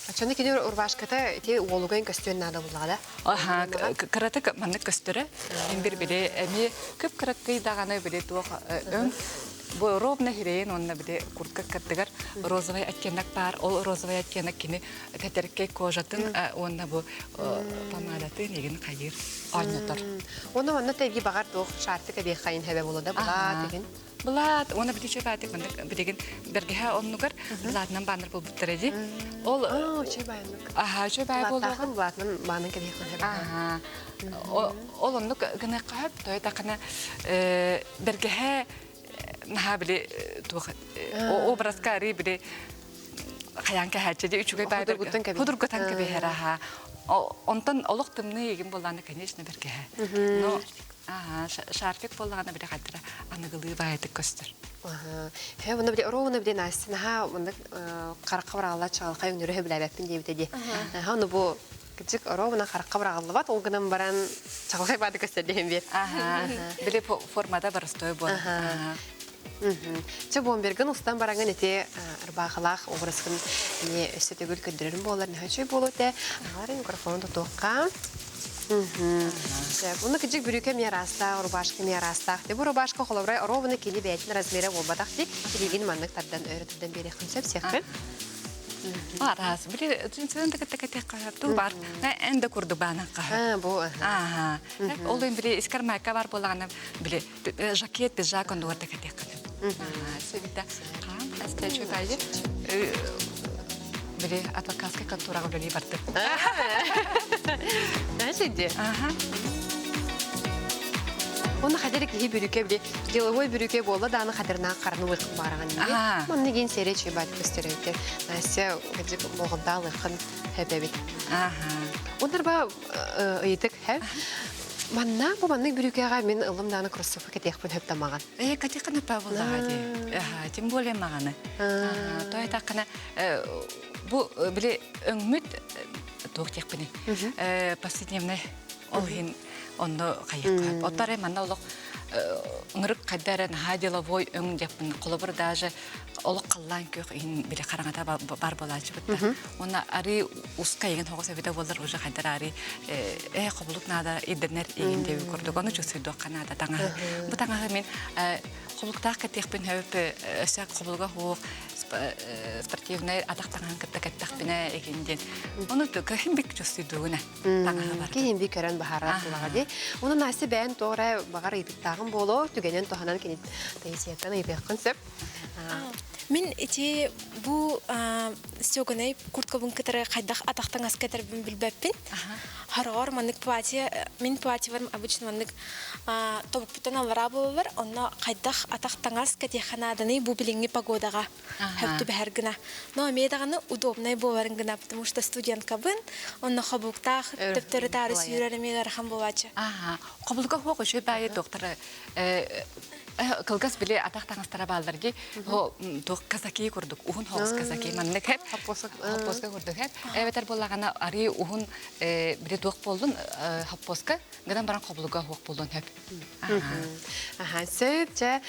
Оччону кини рубашката ити уолуган көстүөн наада буллаҕа да? Аха, кыратык маннык көстөрө. Мин бир били эми көп кыраккый даҕаны били туох өҥ бу ровно хирэйин уонна били куртка кырдыгар розовый оттенок баар. Ол розовый оттенок кини тэтэркэй кожатын уонна бу помадатын егин хайыр оонньотор. Уонна манна тэги баҕар туох шарфик эбиэххайын хэбэ була да былаат игин. Былаат уонна бүтүчэ баатык маннык билигин бэргэһэ оннугар былаатынан бааннар буолбуттара дии. Ол үчүгэй бааннык. Аха, үчүгэй баай буолуоҕа. Былаатынан баанан кэбиһиэххин сөп. Аха. Ол оннук гыныахха сөп. Тоҕо такана бэргэһэ наһаа били туох образка арыы били хайаан кэһээччи дии үчүгэй баай худургутан кэбиһэр аха. Онтон олох тымныы егин буоллаана, конечно, бэргэһэ. Но шарфик буоллаҕына били хайтара аныгылыы баайытык көстөр. Хэ, уна били оруобуна били Настя наһаа маннык харахха быраҕыллар чаҕылхай өҥнөрү сөбүлээбэппин диэбитэ дии. Аха, ону бу кырдьык оруобуна харахха быраҕыллыбат, ол гынан баран чаҕылхай баады көстөр диэн биэр. Били формата боростой буолар. Чэ, бомбергын устан бараҥын ити ырбаахылаах образкын эмиэ өссө төгүл көрдөрөрүм буолар наһаа үчүгэй буолуо этэ. Аҕаларын микрофонун тутуохха. Сөп. Уну кыдьык бүрүүкэ эмиэ араастаах, рубашка эмиэ араастаах. Бу рубашка холобура оруобуна кини бэйэтин размера буолбатах дии. Илиигин маннык тардан өрө тардан биэриэххин сөп сиэххин. Араас. Били джинсынан да кытта кэтиэххэ сөп. Бар. Эн да курдук баанахха. А, бу. Ааха. Ол били искар майка бар буолаҕына били жакет, пиджак оннугар да кэтиэххэ сөп. Сөбүтэ. Хаан, астачу баайы. Били адвокатскай контораҕа үлэлии бардым. Сидди. Оны хадер киһи бүрүкэ били деловой бүрүкэ буолла дааны хадырнаах хараны уйқын баараган дии. Манны ген сере чуйбат көстөрөйте. Настя кыжык болғымдаалыхын хэбэбит. Ондар ба ыйытык хэп. Манна бу маннык бүрүкэҕэ мин ылым дааны кроссовка кэтиэхпин хөп тамаҕан. Э, катиқына павылаға ди. Тем более мағаны. Той тақына бу били өңмүт туох диэхпиний повседневный ол иһин онно хайыахха оттор манна олох ыңырык хайда эрэ наһаа деловой өҥ диэхпин холобур даже олох халлаан күөх иһин били хараҥата бар буолааччыбыт да уонна арыы уска игин хоҕус эбитэ буоллар уже хайдар арыы э хобулук наада ирдэнэр игин диэби курдук ону чувствуйдуохха наада таҥаһы бу таҥаһы мин хобулуктаах кэтиэхпин хөп өссө хобулуга хуох спортивнай атах таҥаһын кытта кэттэхпинэ эгин диэн. Ону кыһын бик чувствуйдугуна таҥаһы бар. Киһин би көрөн баһарар булаҕа ди. Уну Настя бэйэн тоҕо баҕар ыйытыктааҕын буолуо, түгэнин туһанан кини Таисияттан ыйытыаххын сөп. Мин ити бу стеганый курткабын кытары хайдах атах таҥас кэтэрбин билбэппин. Хороҕор маннык платье, мин платьебарым обычно маннык тобукпуттан аллараа буолаллар, онно хайдах атах таҥас кэтиэххэ нааданый бу билиҥҥи погодаҕа хөп түбэһэр гына. Но эмиэ даҕаны удобнай буоларын гына, потому что студенткабын, онно хобуктаах төптөрү-таары сүүрэр эмиэ ыарахан буолааччы. Аха, хобулга хуох үчүгэй баайы доктора кылгас били атах таҥастара бааллар ди туох казаки курдук уһун хоҕус казаки маннык хэп хоппуоска курдук хэп эбэтэр буоллаҕына арыы уһун били туох буоллун хоппуоска гынан баран хобулуга суох буолуон сөп. Аха, сөп, чэ,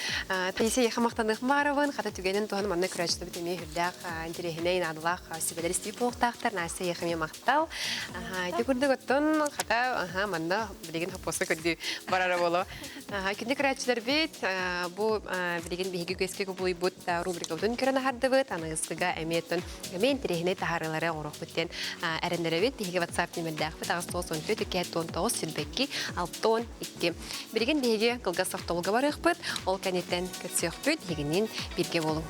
Таисия яха махтаныах баарабын, хата түгэнин туһан манна көрөөччүлэр. көрөөччүлэрбит эмиэ үрдээх интэриэһинэй наадалаах сүбэлэр истии буолуохтаахтар. Настя эйиэхэ эмиэ махтал. Ити курдук оттон хата манна билигин хоппуоска көрдүү барара буолуо. Күндү көрөөччүлэрбит, бу билигин биһиги үгэскэ кубулуйбут рубрикабытын көрөн аһардыбыт. Аныгыскыга эмиэ оттон эмиэ интэриэһинэй таһаарыылары оҥоруохпут диэн эрэннэрэбит. Биһиги WhatsApp нүмердээхпит 894 219 22 62. Билигин биһиги кылгас тохтобулга барыахпыт, ол кэнниттэн көрсүөхпүт, эһигинниин бииргэ буолуҥ.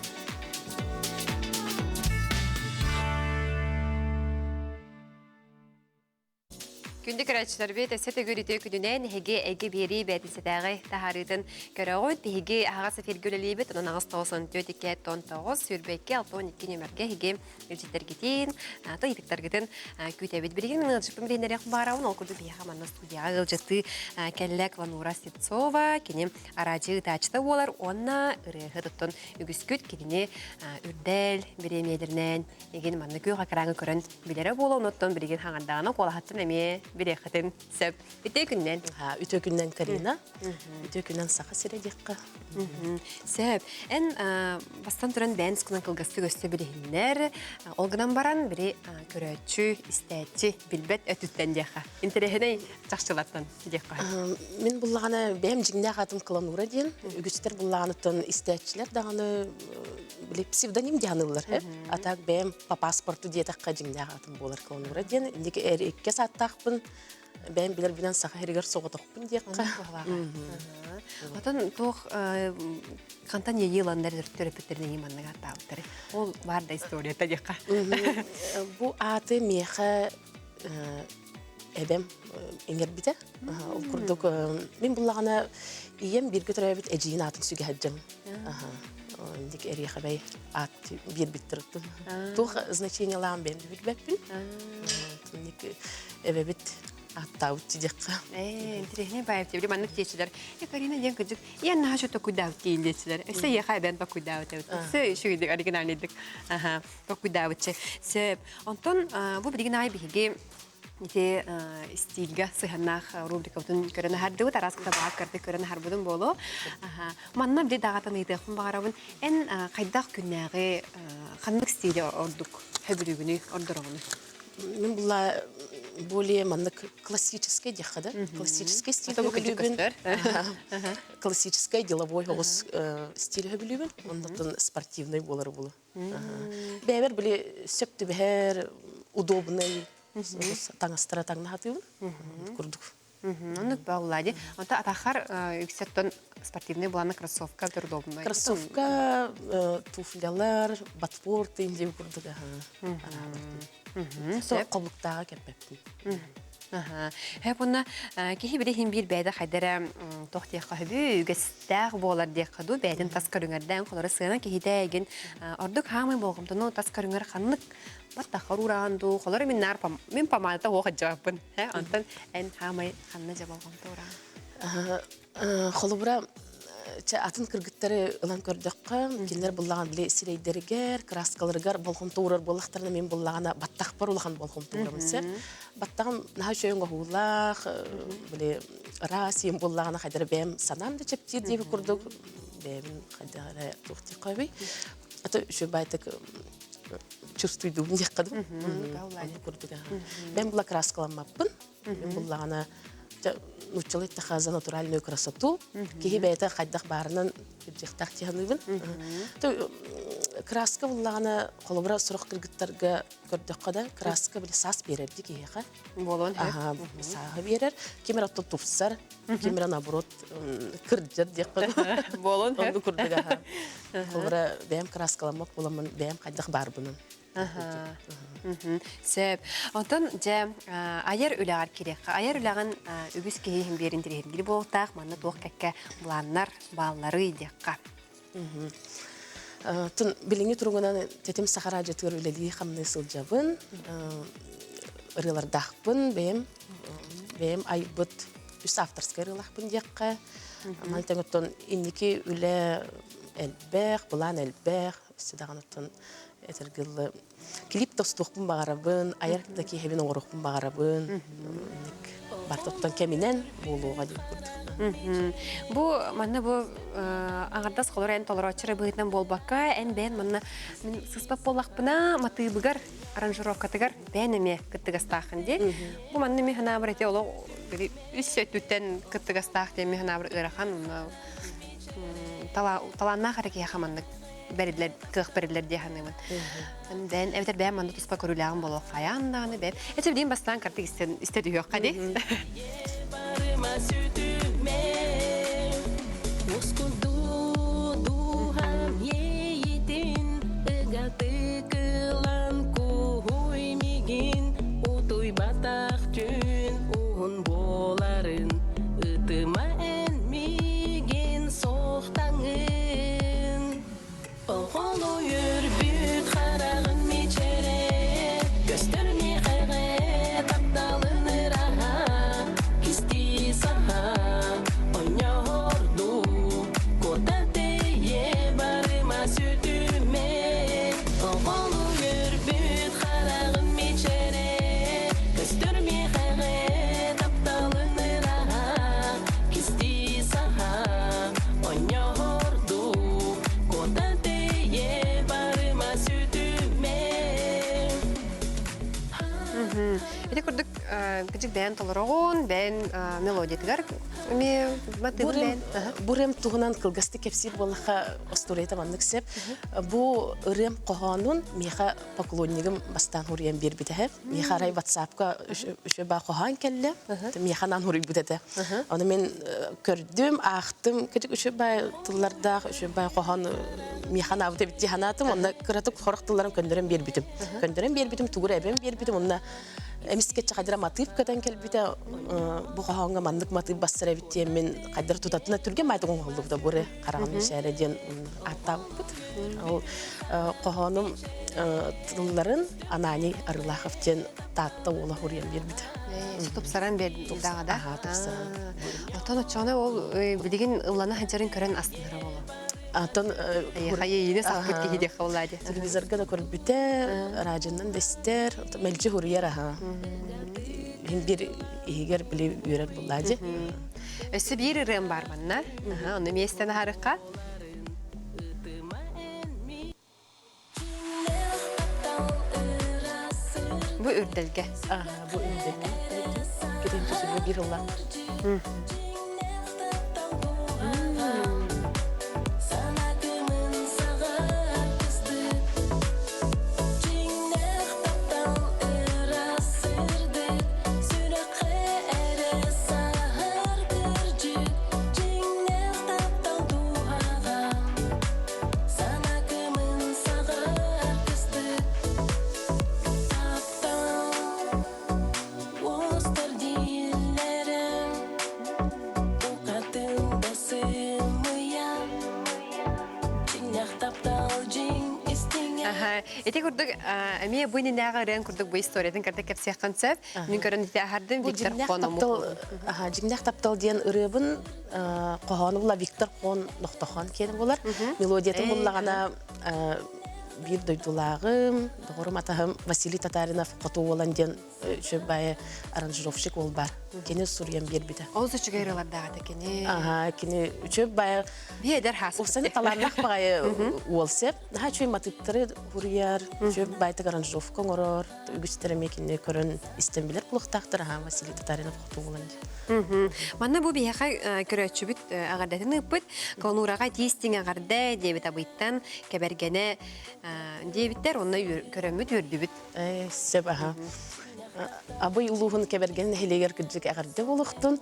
Күндү көрөөччүлэрбит, өссө төгүл үтүө күнүнэн эһиги эйгэ биэрии бээтинсэтээҕи таһаарыытын көрөҕүт. Биһиги аһаҕас эфиргэ үлэлиибит. Онон 894 2 9 22 62 нүмергэ эһиги илдьиттэргитин, ыйытыктаргытын күүтэбит. Билигин мин ыалдьыппын билиһиннэриэх баарабын. Ол курдук биһиэхэ манна студияҕа ыалдьыттыы кэллэ Кланура Слепцова. Кини араадьыйа ыытааччыта буолар уонна ырыаһыт оттон үгүскүт кинини үрдэл бириэмийэлэринэн игин манна күөх экраҥы көрөн билэрэ буола. Онуттан билигин хаҥардаҕына куолаһыттан эмиэ билиэххитин сөп. Үтүө күннэн. Үтүө күннэн Карина. Үтүө күннэн Саха сирэ диэххэ. Сөп. Эн бастан туран бэйэн тускунан кылгастык өссө билиһиннэр. Ол гынан баран били көрөөччү, истээччи билбэт өттүттэн диэххэ. Интэриэһинэй чахчылартан диэххэ. Мин буллаҕына бэйэм дьиҥнээх аатым Кыланура диэн. Үгүстэр буллаҕыныттан истээччилэр даҕаны били псевдоним диэн ыллар. А так бэйэм по паспорту диэтэххэ дьиҥнээх аатым буолар Кыланура диэн. Инники иккис ааттаахпын. Бэйэм билэрбинэн саха сиригэр соҕотохпун диэххэ. Отон туох хантан иэйии ыланнар төрөппүттэрин иһин маннык ааттаабыттары. Ол баар да историята диэххэ. Бу ааты миэхэ эбэм иҥэрбитэ. Ол курдук мин буллаҕына ийэм бииргэ төрөөбүт эдьиийин аатын сүгэ сылдьам. Инник эриэхэбэй аат биэрбиттэр. Туох значениелаан бэйэм да билбэппин. Инник эбэбит аттаабыт диэххэ. Ээ, интэриэһинэй баайып диэбили маннык диэччилэр. Э, Карина диэн кырдьык, ийэн наһаа чөтө куйдаабыт диин диэччилэр. Өссө ийэхэ эбэн токуйдаабыт эбит. Өссө үчүгэйдик оригинальныйдык аха токуйдаабытчы. Сөп. Онтон бу билигин аай биһиги ити стильгэ сыһыаннаах рубрикабытын көрөн аһардыбыт, араас табаҕа кырдык көрөн аһарбытым буолуо. Манна били даҕатан ыйытыахпын баҕарабын. Эн хайдах күннээҕи ханнык стили ордук хөбүлүүгүнүй, ордороҕунуй? Мин була более маннык классическай диэххэ да. Классическай стиль хөбүлүүбүн. Классическай деловой оҕус стиль хөбүлүүбүн. Оннотон спортивный буолар булу. Бэйэбэр били сөп түбэһэр, удобный таҥастара таҥнаһатыыбын курдук. Оннук баалла ди. Онто атахар үксэттон спортивный буланы кроссовка удобный. Кроссовка, туфлялар, ботфорты инде курдук. Коллуктааҕа кэппэппин. Хэп уонна киһи били иһин биир бэйдэ хайдара туох диэххэ сөбүй үгэстээх буолар диэххэ дуу бэйэтин тас көрүҥэрдээн холоро сыана киһитэ эгин ордук хаамай болҕомтону тас көрүҥэр ханнык баттаххар уураан дуу холоро мин наар мин помадата уох дьааппын онтон эн хаамай ханна дьэ болҕомто уураан Холобура, чэ, атын кыргыттары ылан көрдөххө, кинилэр буллаҕан били сирэйдэригэр, краскаларыгар болҕомто уурар буоллахтарына, мин буллаҕына баттахпар улахан болҕомто уурабын сэр. Баттаҕым наһаа үчүгэй оҥоһуулаах, били ыраас иим буллаҕына хайдара бэйэм санаам да чэпчиир диэбит курдук бэйэбин хайдах эрэ туох диэххэ Ата үчүгэй баайтык чувствуйдуубун диэххэ дуу. Оннук курдук. Бэйэм була краскаламмаппын. Мин буллаҕына нууччалыы эттэххэ за натуральную красоту киһи бэйэтэ хайдах баарынан илдьиэхтээх дии саныыбын. Краска буллаҕына холобура сорох кыргыттарга көрдөххө да краска били саас биэрэр дии киһиэхэ. Буолуон Аха, сааһы биэрэр. Ким эрэ оттон тупсар, ким эрэ наоборот кырдьар диэххэ. Буолуон Оннук курдук аха. Холобура бэйэм краскаламмат буоламмын бэйэм хайдах баарбынан. Сөп. Онтон дьэ айар үлэҕэр кириэххэ. Айар үлэҕин үгүс киһи иһин биэрин тириһиргири буолуохтаах. Манна туох кэккэ былааннар баалларый диэххэ. Тун билиҥҥи туругунан тэтим саха радиотыгар үлэлии-хамныы сылдьабын. Ырыалардаахпын бэйэм бэйэм айбыт үс авторскай ырыалаахпын диэххэ. Маны тэҥ инники үлэ элбэх, былаан элбэх. Өссө даҕаны оттон этэргыллы клип тостуохпун баҕарабын, айар да киэһэбин оҥоруохпун баҕарабын. Бартоттон кэминэн буолуоҕа диэн курдук. Бу манна бу аҥардас холор эн толорооччу эрэ быһыытынан буолбакка, эн бэйэн манна мин сыспат буоллахпына матыыбыгар, аранжировкатыгар бэйэн эмиэ кыттыгастааххын дии. Бу манна эмиэ санаабар ити олох үс өттүттэн кыттыгастаах диэн эмиэ санаабар ыарахан талааннаах эрэ киһиэхэ маннык бэриллэр кыах бэриллэр дии саныыбын. Бэйэн эбэтэр бэйэм манна туспа көрүүлээҕим буолуох хайаан даҕаны бэйэм. Эчи билигин бастаан картик истэн истэ түһүөххэ дии. Утуйбатах түүн уһун буоларын ытыма эн миигин суохтаҥын Оҕолу үөрбүт хараҕын мичээрэ көстөр миэхэҕэ тапталын ыраһа кистии саһа онньоһордуу куота тэйэ барыма сүтүмэ Оҕолу үөрбүт хараҕын мичээрэ көстөр миэхэҕэ тапталын ыраһа кистии саһа онньоһордуу куота тэйэ барыма сүтүмэ. Ити курдук кыдьык бэйэн толороҕун, бэйэн мелодиятыгар эмиэ матыыбын бэйэн. Бу ырыам туһунан кылгастык кэпсиир буоллахха остуоруйата маннык сөп. Бу ырыам хоһоонун миэхэ поклоннигым бастаан хуруйан биэрбитэ. Миэхэ арай ватсапка үчүгэй баа хоһоон кэллэ. Миэхэ анаан хуруйбут этэ. Ону мин көрдүм, аахтым. Кыдьык үчүгэй баа тыллардаах, үчүгэй баа хоһоон миэхэ анаабыт эбит дии санаатым. Онно кыратык сорох тылларын көннөрөн биэрбитим. Көннөрөн биэрбитим, тугу эрэ эбэн биэрбитим. Онно эмискэ чахадыра матыып көтөн кэлбитэ. Бу хоһооҥҥо маннык матыып бассар эбит диэммин хайдах тутатына түргэн баайтык оҥоһуллубута бу эрэ хараҕым мишээрэ диэн ааттаабыппыт. Ол хоһоонум тылларын Ананий Арылахов диэн Таатта уола хуруйан биэрбитэ. Тупсаран биэрдэҕэ да? Тупсаран. Оттон оччоҕуна ол билигин ыллана сылдьарын көрөн астынара буолуо. Антон Хайыйыны сахпыт киһи диэххэ буоллаа дии. Телевизорга да көрбүтэ, радионан да истэр, мэлдьи хуруйар аха. Иһин биир иһигэр били үөрэр буоллаа дии. Өссө биир ырыам бар манна. Ону миэстэн аһарыкка. Бу үрдэлгэ. Бу үрдэлгэ. Киринчи сүбэ биир ылла. Ити курдук эмиэ бу иннинээҕи ырыан курдук бу историятын кытта кэпсиэххин сөп. Мин көрөн ити аһардым Виктор Хон Дьиҥнээх таптал диэн ырыабын хоһоону була Виктор Хон Нохтохон киэн булар. Мелодиятын буллаҕына биир дойдулааҕым, доҕорум атаһым Василий Татаринов Хоту Уолан диэн үчүгэй аранжировщик уол бар. Кини суруйан биэрбитэ. Ол үчүгэй ырыалардаах этэ кини. Аха, кини үчүгэй баайы Биир эдэр хаас. Упсаны талааннаах баҕайы уол сеп. Наһаа үчүгэй матыыптары суруйар, үчүгэй баайтык аранжировка оҥорор. Үгүстэр эмиэ кинини көрөн истэн билэр буолуохтаахтар. Аха, Василий Татаринов Хоту Уолан диэн. Манна бу биһиэхэ көрөөччүбүт эҕэрдэтин ыыппыт. Колонуураҕа тиистиҥ эҕэрдэ диэбит абыйтан кэбэргэнэ диэбиттэр. Онно көрөммүт үөрдүбүт. Сөп аха. Абый улууһун Кэбэргэн нэһилиэгэр кырдьык эҕэрдэ буолуохтун.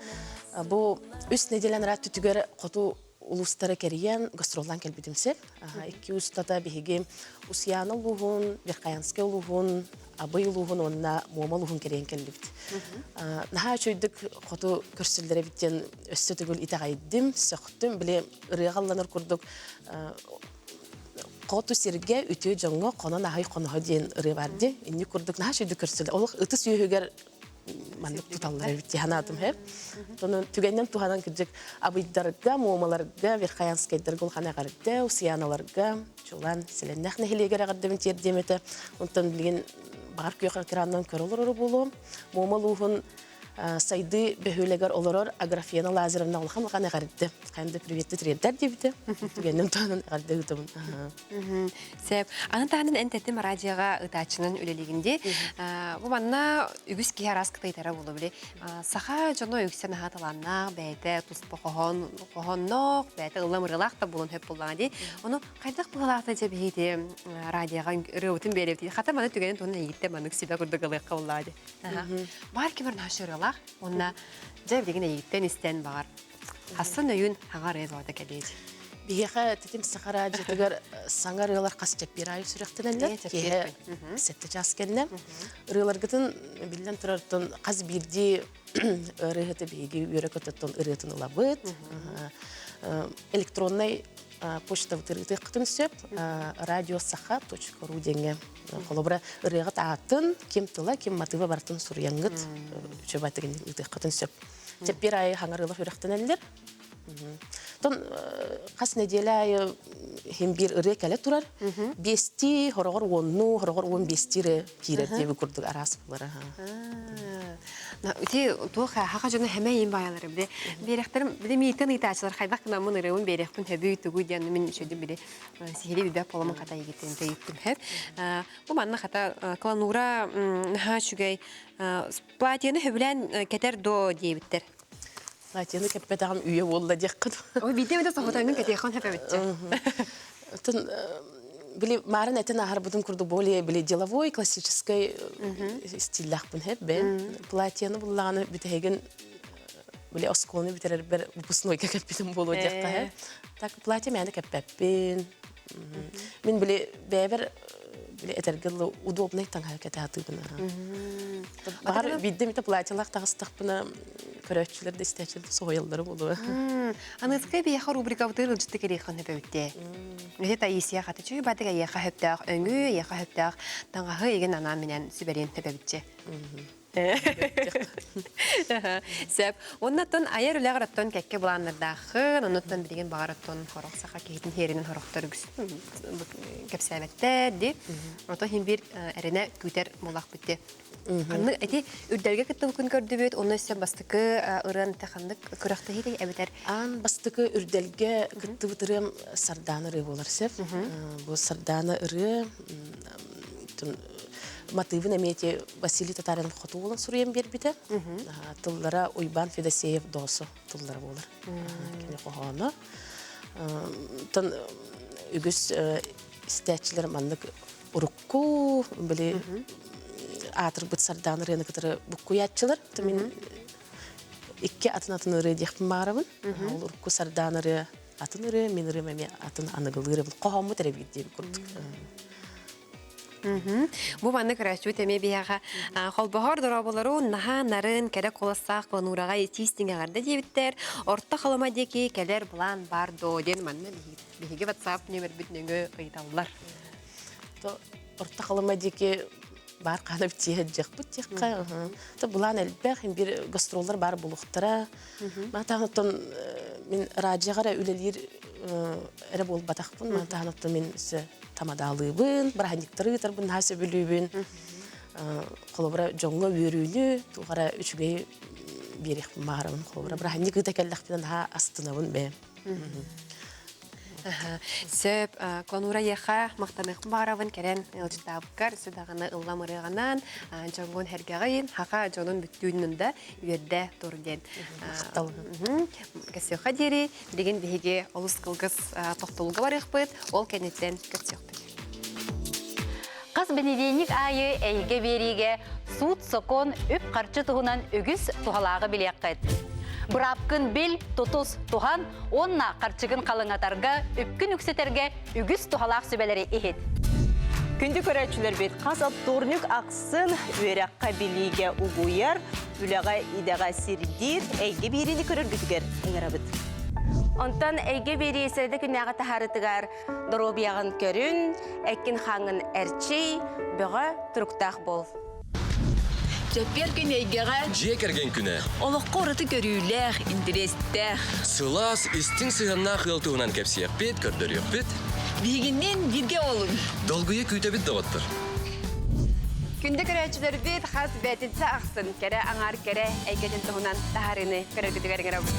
Бу үс нэдиэлэн ыраат түтүгэр хоту улуустары кэрийэн гастроллаан кэлбитим сөп. Икки устата биһиги Усьяна улууһун, Верхоянскай улууһун, Абый улууһун уонна Муома улууһун кэрийэн кэллибит. Наһаа үчүгэйдик хоту көрсүллэр эбит диэн өссө төгүл итэҕэйдим, сөхтүм. Били ырыаҕа ылланар курдук хоту сиргэ үтүө дьоҥҥо хонон аһый хоноһо диэн ырыа бар дии. Инник курдук наһаа үчүгэйдик көрсүллэр. Олох ытыс үөһүгэр маннык туталлар эбит дии санаатым һэ. Онон түгэннэн туһанан кырдьык абыйдарга, муомаларга, Верхоянскайдарга улахан эҕэрдэ, Усуйааналарга, чулан Сэлэннэх нэһилиэгэр эҕэрдэбин тиэрдиэм этэ. Онтон билигин баҕар күөх экранынан көрө олорору буолуом. Муома улууһун Сайды бөһүөлэгэр олорор Аграфена Лазаревна улахан улахан эҕэрдэ. Хайам да приветти тириэрдэр диэбитэ. Түгэннин туһанан эҕэрдэ ыытабын. Сөп. Аны таһынан эн тэтим радиоҕа ытааччынан үлэлиигин дии. Бу манна үгүс киһи араас кытайтара буолу били. Саха дьоно үксэ наһаа талааннаах, бэйэтэ туспа хоһоон, хоһоонноох, бэйэтэ ыллам ырыалаах да буолан хөп буоллаҕа дии. Ону хайдах быһалаахта дьэ биһиги радиоҕа ырыабытын биэрэбит. Хата маны түгэнин туһунан эйигиттэн маннык сүбэ курдук ылыахха буоллаҕа дии. Баар кимэр наһаа ырыалаах. Уонна дьэ билигин эйигиттэн истэн баҕар Хассан өйүн хаҥа ырыа бөҕөтө кэлиэ Биһиэхэ титим саха радиотыгар саҥа ырыалар хас чэппиэр аайы сүрэхтэнэллэр. Киэһэ сэттэ чаас кэннэ. Ырыаларгытын биллэн турартан хас биирдии ырыаһыты биһиги үөрэ көтөттөн ырыатын ылабыт. Электроннай почтабыт ырыытыаххытын сөп. Радиосаха.ру диэҥҥэ холобура ырыаҕыт аатын, ким тыла, ким матыыба барытын суруйаҥҥыт үчүгэй ыытыаххытын сөп. Чэппиэр аайы хаҥарыылах үрэхтэнэллэр. Тон хас нэдиэлэ аайы иһин биир ырыа кэлэ турар. Биэстии, хороҕор уоннуу, хороҕор 15-тии ырыа киирэр диэби курдук араас булара. Ити туох хаха дьоно хэмэ иин баайалары били биэрэхтэрим били миитен ыытаачылар хайдах гынаммын ырыабын биэриэхпин хөбүй тугуй диэн мин үчүгэй били сиһили билбэт буоламмын хата игиттэн тэйиттим хэп. Бу манна хата кланура наһаа үчүгэй Платьены сөбүлээн кэтэр дуо диэбиттэр. Платьены кэппэтэҕим үйэ буолла диэххин. Ой, биирдэ эмэтэ соһутаҥҥын кэтиэххин сөп эбитчэ. Оттон били маарын этин аһарбытым курдук более били деловой классическай стиллаахпын хэп бэйэм. Платьены буллаҕына бүтэһигин били оскуоланы бүтэрэрбэр выпускнойга кэппитим буолуо диэххэ. Так платье мээнэ кэппэппин. Мин били бэйэбэр били этэргэ дылы удобнай таҥаһы кэтэ сатыыбын. Баҕар биирдэ эмитэ платьелаах таҕыстахпына көрөөччүлэр да истээччилэр да соһуйаллара буолуо. Аныскай биһиэхэ рубрикабытыгар ыалдьытты кэлиэххин сөпөбүттээ. Ити Таисия хата чүй бадык эйиэхэ сөптөөх өҥү, эйиэхэ сөптөөх таҥаһы игин анаан минэн сүбэлиэн сөпөбүтчэ. Сөп. Оннаттан айар үлэҕэр оттон кэккэ былааннардааххын, оннуттан билигин баҕар оттон хорох саха киһитин иһэринэн хорохтор үгүс кэпсээбэттэр ди. Ото иһин биир эрэнэ күүтэр буолахпыт ди. Ханнык эти үрдэлгэ кыттыбыккын көрдүбүт, онно өссө бастакы ырыан те ханнык күрэхтэһии эбэтэр Аан бастакы үрдэлгэ кыттыбыт ырыам Сардаана ырыа буолар сөп. Бу Сардаана ырыа матыыбын эмиэ ити Василий Татаринов хоту буолан суруйан биэрбитэ. Тыллара Уйбаан Федосеев Доосо тыллара буолар. Кини хоһооно. Тон үгүс истээччилэр маннык урукку били аатырбыт Сардаана ырыаны кытары буккуйааччылар. Мин икки атын-атын ырыа диэхпин баҕарабын. Ол урукку Сардаана ырыа атын ырыа, мин ырыам эмиэ атын аныгылыы ырыа. Хоһооммут эрэ биир диэбит курдук. Бу маннык көрөөччүбүт эмиэ биһиэхэ холбоһор дорооболору наһаа нарын, кэрэ куоластаах Кланураҕа итии-истиҥ эҕэрдэ диэбиттэр. Орто Халыма диэки кэлэр былаан баар дуо диэн манна биһиги WhatsApp нүөмэрбит нөҥүө ыйыталлар. Орто Халыма диэки баар хаана тиэһэлдьиэхпит диэххэ. То былаан элбэх, бир гастроллар баар булуохтара. Маатаһыттан мин радиоҕа эрэ үлэлиир эрэ буолбатахпын. Маатаһыттан мин тамадаалыыбын, бырааһынньыктары ыытарбын наһаа сөбүлүүбүн. Холобура, дьоҥҥо үөрүүнү, туох эрэ үчүгэй биэриэхпин баҕарабын. Холобура, бырааһынньык ыыта кэллэхпинэ наһаа астынабын бэйэм. Сөп, Кланура эйиэхэ махтаныахпын баҕарабын кэлэн ыалдьыттаабыккар өссө даҕаны ыллам ырыаҕынан дьоҥҥун сэргэҕин, хаха дьонун бүттүүнүн да үөрдэ тур диэн. Махтал. Көрсүөххэ диэри, билигин биһиги олус кылгас тохтолуга барыахпыт, ол кэнниттэн көрсүөхпүт. Хас бэнидиэнньик аайы эйгэ биэриигэ суут-сокуон, үп-харчы туһунан үгүс туһалааҕы билиэххит. Быраапкын бил, тутус, туһан уонна харчыгын халыҥатарга, үпкүн үксэтэргэ үгүс туһалаах сүбэлэри иһит. Күндү көрөөччүлэрбит, хас вторник ахсын үөрэххэ билиигэ угуйар, үлэҕэ идэҕэ сирдиир эйгэ биэриини көрөргүтүгэр ыҥырабыт. Онтон эйгэ биэрии сэрэдэ күннээҕи таһаарытыгар доруобуйаҕын көрүн, эккин-хааҥҥын эрчий, бөҕө туруктаах буол. Чэппиэр күн эйгэҕэ Дьиэ кэргэн күнэ. Олоххо ураты көрүүлээх, интэриэстээх. Сылаас, истиҥ сыһыаннаах ыал туһунан кэпсиэхпит, көрдөрүөхпүт. Биһигинниин бииргэ олуҥ. Долгуйа күүтэбит доҕоттор. Күндү көрөөччүлэрбит хас бээтинсэ ахсын кэрэ аҥаар кэрэ эйгэтин туһунан таһаарыыны көрөргүтүгэр ыҥырабыт.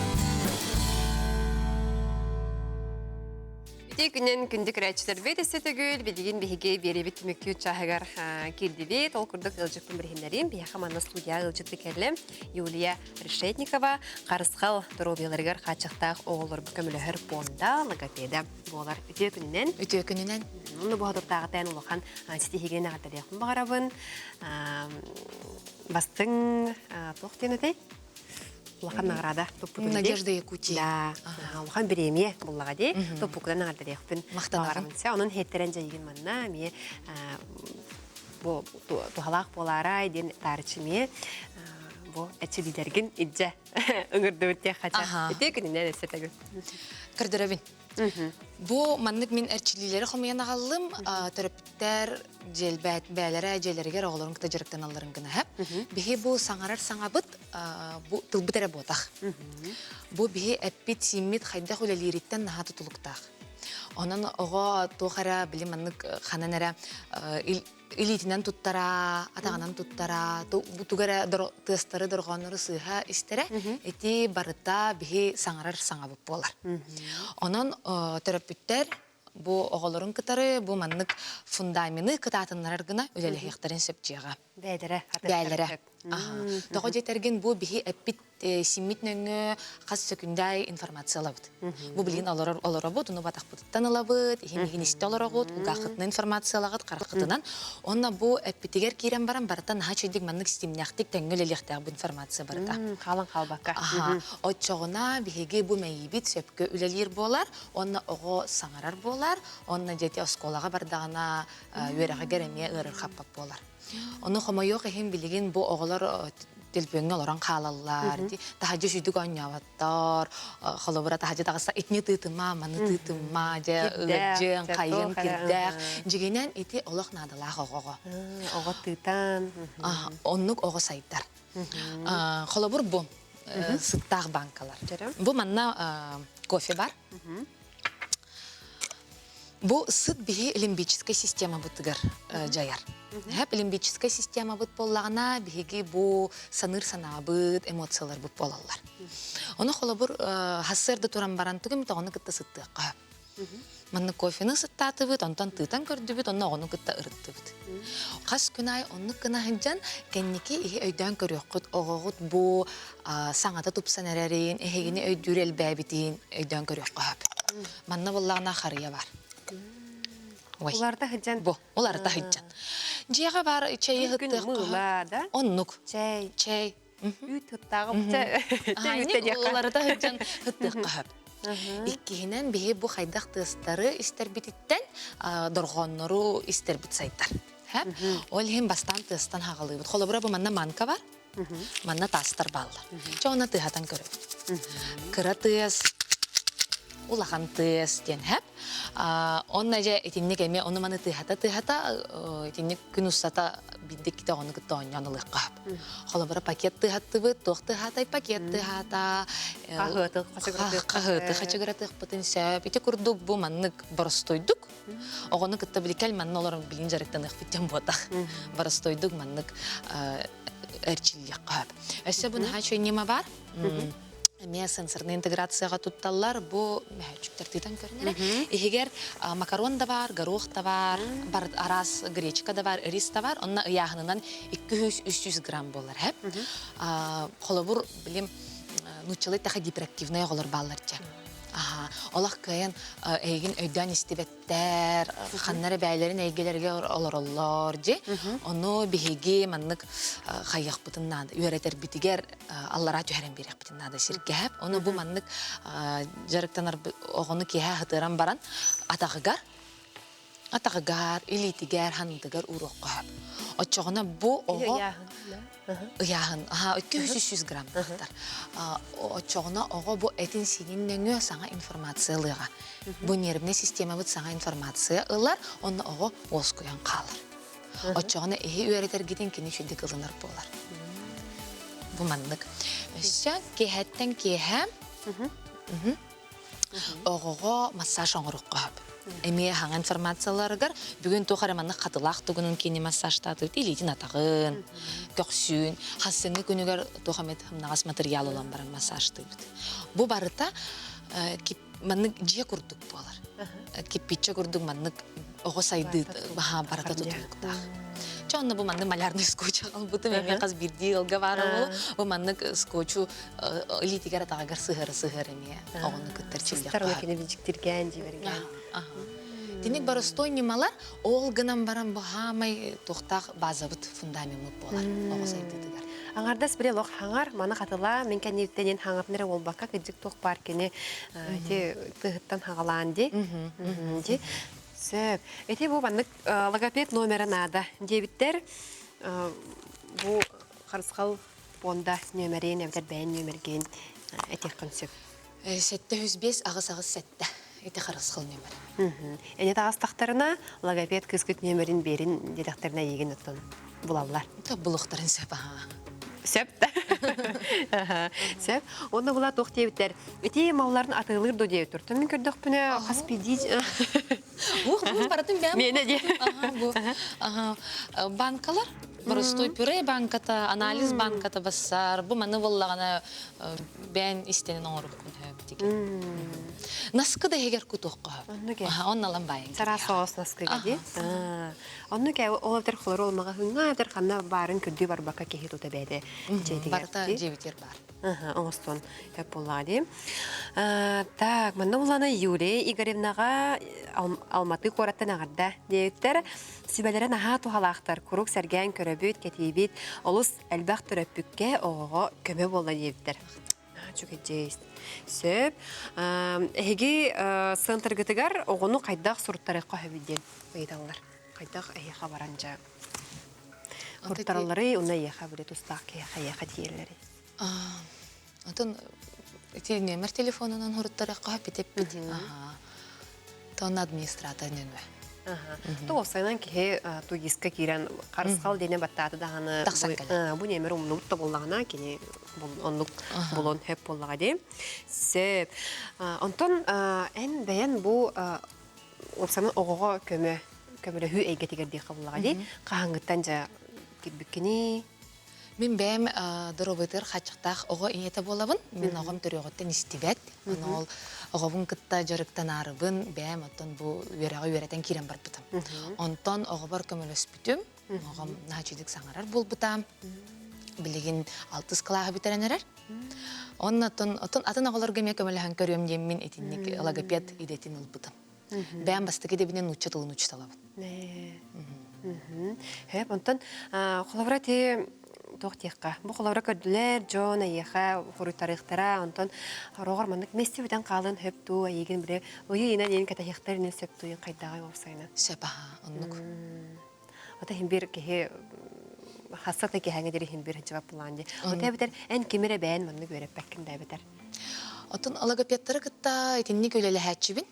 Үтүө күнүн күндү көрөөччүлэрбит өссө төгүл билигин биһиги биэрэбит түмүктүүр чааһыгар киирдибит. Ол курдук ыалдьыппын билиһиннэриим. Биһиэхэ манна студия ыалдьыты кэллэ Юлия Решетникова Харысхал доруобуйаларыгар хааччахтаах оҕолорго көмөлөһөр пуонда логопеда буолар. Үтүө күнүнэн. Үтүө күнүнэн. Онно бу соторутааҕыта улахан ситиһиигин эҕэрдэлиэхпин баҕарабын. Бастыҥ туох диэн этэй? Улахан награда туппутун Надежда Якутия. Да, улахан бириэмийэ буллаҕа дии. Туппукунан эҕэрдэлиэхпин Махтанабын. Онон хеттэрэн дьайыгын манна эмиэ бу туһалаах буолаарай диэн таарыччы эмиэ бу эчилиилэргин илдьэ ыҥырдыбыт диэх хача. Ити күнүнэн өссө төгүл. Көрдөрөбүн. Бу маннык мин эрчиллиилэри хомуйан аҕаллым. Төрөппүттэр дьиэлбээт бээлэрэ дьиэлэригэр оҕолорун кытта дьарыктаналларын гына һэп. Биһи бу саҥарар саҥабыт бу тылбыт эрэ буотах. Бу биһи эппит сииммит хайдах үлэлиириттэн наһаа тутулуктаах. Онон оҕо туох эрэ били маннык ханан эрэ илиитинэн туттара, атаҕынан туттара, тугу эрэ тыастары, дорҕооннору сыыһа истэрэ, ити барыта биһи саҥарар саҥабыт буолар. Онон төрөппүттэр бу оҕолорун кытары бу маннык фундамены кытаатыннарар гына үлэлэһиэхтэрин сөп дьиэҕэ. Бээлэрэ. Бээлэрэ. Тоҕо диэтэргин бу биһи эппит симмит нөҥүө хас сөкүндээй информация ылабыт. Бу билигин олорор олоробут, уну батахпытыттан ылабыт, иһин иһин истэ олороҕут, кулгааххытынан информация ылаҕыт, хараххытынан. Онно бу эппитигэр киирэн баран барыта наһаа үчүгдик маннык системнээхтик тэҥҥэ үлэлиэхтээх бу информация барыта. Хаалан хаалбакка. Оччоҕуна биһиги бу мэйиибит сөпкө үлэлиир буолар, уонна оҕо саҥарар буолар, уонна дьэти оскуолаҕа бардаҕына үөрэҕигэр эмиэ ыарырхаппат буолар. Ону хомойуох иһин билигин бу оҕолор төлпүөҥҥэ олорон хаалаллар, таһырдьа сүйдүк оонньооботтор, холобура таһырдьа таҕыста итини тыытыма, маны тыытыма, дьэ ыалдьыан, хайын, кирдээх. Дьигинэн ити олох наадалаах оҕоҕо. Оҕо тыытан. Оннук оҕо сайдар. Холобур бу сыттаах банкалар. Бу манна кофе бар. Бу сыт биһи лимбическэй системабытыгар дьайар. Хэп лимбическэй системабыт буоллаҕына, биһиги бу саныыр санаабыт, эмоцияларбыт буолаллар. Ону холобур хассыарда туран баран тугу эмит оҕону кытта сыттыахха сөп. Манна кофены сыттаатыбыт, онтон тыытан көрдүбүт, онно оҕону кытта ырыттыбыт. Хас күн аайы оннук гына сылдьан, кэнники иһи өйдөөн көрүөххүт, оҕоҕут бу саҥата тупсан эрэрин, эһигини өйдүүр элбээбитин өйдөөн көрүөххэ сөп. Манна буоллаҕына харыйа бар. Ой. Уларыта сылдьан. Бу, уларыта сылдьан. Дьиэҕэ бар чэйи һыттыахха. да? Оннук. Чэй. Чэй. Үүт һыттааҕы чэй үүттэ диэххэ. Уларыта сылдьан һыттыахха сөп. Иккиһинэн биһи бу хайдах тыастары истэрбититтэн дорҕооннору истэрбит сайдар. Ол иһин бастаан тыастан хаҕалыыбыт. Холобура бу манна манка бар. Манна таастар бааллар. Чэ онно тыаһатан көрөбүт. Кыра тыас, улахан тыас диэн һэп. Онно дьэ итинник эмиэ ону-маны тыаһата-тыаһата итинник күн устата биирдик ките оҕону кытта оонньоон ылыахха сөп. Холобура пакет тыаһаттыбыт, туох тыаһаатай пакет тыаһаата, хаһыаты хачыгыратыахпытын сөп. Ити курдук бу маннык боростуойдук Оҕону кытта били кэл манна олорон билин дьарыктаныахпыт диэн буотах. Боростуойдук маннык эрчиллиэххэ сөп. Өссө бу наһаа үчүгэй ньыма баар. Эмиэ сенсорный интеграцияҕа тутталлар. Бу мөһөөччүктэр тыытан көрүнэрэ. Иһигэр макарон да баар, горох да баар, бар араас гречка да баар, рис да баар. Онно ыйааһынынан 200-300 грамм буолар. Холобур, билим нууччалыы таха гиперактивный оҕолор бааллар дьэ. Аһаа, олох кыайан эйигин өйдөөн истибэттэр, ханна эрэ бэйэлэрин эйгэлэригэр олороллор дии. Ону биһиги маннык хайыахпытын наада, үөрэтэрбитигэр аллараа түһэрэн биэриэхпитин наада сиргэһэп. Ону бу маннык дьарыктанар оҕону киэһэ аһытыаран баран атаҕыгар атаҕыгар, илиитигэр, ханытыгар ууруохха сөп. Оччоҕуна бу оҕо ыйааһын, аха, 200-300 грамм тахтар. Оччоҕуна оҕо бу этин-сиинин нөҥүө саҥа информация ылыаҕа. Бу нервнэй системабыт саҥа информация ылар, онно оҕо уоскуйан хаалар. Оччоҕуна иһи үөрэтэргитин кини үчүгдүк ылынар буолар. Бу маннык. Өссө киэһэттэн киэһэ оҕоҕо массаж оҥоруохха сөп. Эмиэ хаҥа информацияларыгар бүгүн туох эрэ маннык хатылаах тугунун кини массажтаатыбыт илиитин атаҕын, көхсүүн, хассыҥҥы күнүгэр туох эмит сымнаҕас матырыйаал ылан баран массажтыыбыт. Бу барыта маннык дьиэ курдук буолар. Киппиччэ курдук маннык оҕо сайдыы барыта тутулуктаах. Чэ онно бу маннык малярный скотч албытым эмиэ хас биирдии ыалга баар буолу. Бу маннык скотчу илиитигэр атаҕыгар сыһыары сыһыар эмиэ оҕону кытта Сыстар кини бичиктиргээн дьиибэргээн. Тиник боростой ньымалар ол гынан баран бу хаамай туохтаах базабыт фундамеммыт буолар оҕо сайдыытыгар. Аҥардас били олох хаҥар, маны хатылаа, мин кэнниттэн хаҥапнара буолбакка кыдьык туох баар кини ити тыһыттан хаҕалаан ди. Ди. Сөп. Ити бу маннык логопед номера наада диэбиттэр. Бу харысхал пуонда нүөмэрин эбэтэр бэйэн нүөмэргин этиэххин сөп. 705 8 8 7 ити харысхал нүөмэр. Эне таҕыстахтарына логопед кыыскыт нүөмэрин биэрин диэтэхтэринэ эйигин оттон булаллар. Булуохтарын сөп аха. Сөп да. Сөп. Онно була туох диэбиттэр. Ити малларын атыылыыр до диэбиттэр. Мин көрдөхпүнэ хас пидить. Бу бу барытын бэм. Миэнэ диэ. Бу банкалар боростуой пюре банката, анализ банката бассар. Бу маны буоллаҕына бээн истэнин оҥоруккун хөп Наскы да иһигэр кутуохха хөп. Онно алан баайын. Сара соос наскыга ди. Онну кэ ол эбэтэр холору олмаҕа хыҥҥа эбэтэр ханна баарын көрдүү барбакка киһи тута бэйэтэ дьиэтигэр. Барыта дьиэбитигэр баар. Оҥостон хөп буоллаҕа дии. Так, манна булана Юлия Игоревнаҕа Алматы куораттан эҕэрдэ диэбиттэр. Сүбэлэрэ наһаа туһалаахтар. Куруук сэргээн көрөбүт, кэтиибит. Олус элбэх төрөппүккэ оҕоҕо көмө буолла диэбиттэр. Үчүгэйдьиэй. Сөп. Эһиги центргытыгар оҕону хайдах суруттарыахха сөбүй диэн ыйыталлар. Хайдах эһиэхэ баран дьа суруттаралларый, уонна эйиэхэ били тустаах киһиэхэ эйиэхэ тиийэллэрий? Отон ити нүөмэр телефонунан суруттарыахха сөп итиппит. Тон администратор нөҥүө. Туосайынан киһи тугиска киирэн харысхал диэни баттааты даҕаны бу нөмер умнубут да буоллаҕына кини оннук булуон сөп буоллаҕа дии. Сөп. Онтон эн бэйэн бу уопсанан оҕоҕо көмө көмөлөһүү эйгэтигэр диэххэ буоллаҕа дии. Хаһааҥҥыттан дьэ кирбиккиний? Мин бэйэм доруобуйатыгар хааччахтаах оҕо ийэтэ буолабын. Мин оҕом төрүөҕүттэн истибэт. Ону ол оҕобун кытта дьарыктанаарыбын бэйэм оттон бу үөрэҕи үөрэтэн киирэн барбытым. Онтон оҕобор көмөлөспүтүм. Оҕом наһаа саҥарар буолбута. Билигин алтыс кылааһы бүтэрэн эрэр. Онно оттон атын оҕолорго эмиэ көмөлөһөн көрүөм диэммин итинник логопед идэтин ылбытым. Бэйэм бастакы идэбинэн нуучча тылын учууталабын. Хөп, онтон холобура ти туох диэххэ бу холобура көрдүлэр дьон эйиэхэ хоруйтарыахтара онтон ороҕор маннык миэстэ бүтэн хаалын хөп дуу эйигин били ыйы ыйынан иин кэтэһиэхтэринэн сөп дуу хайдаҕай уопсайынан сөп аха оннук Ата иһин бир киһи хасса да киһэҥэ дири иһин бир жавап булаан ди. Ота эбэтэр эн кимире бэйэн маннык үөрэппэккин да эбэтэр. Отон логопедтары кытта итинник үлэлэһээччибин.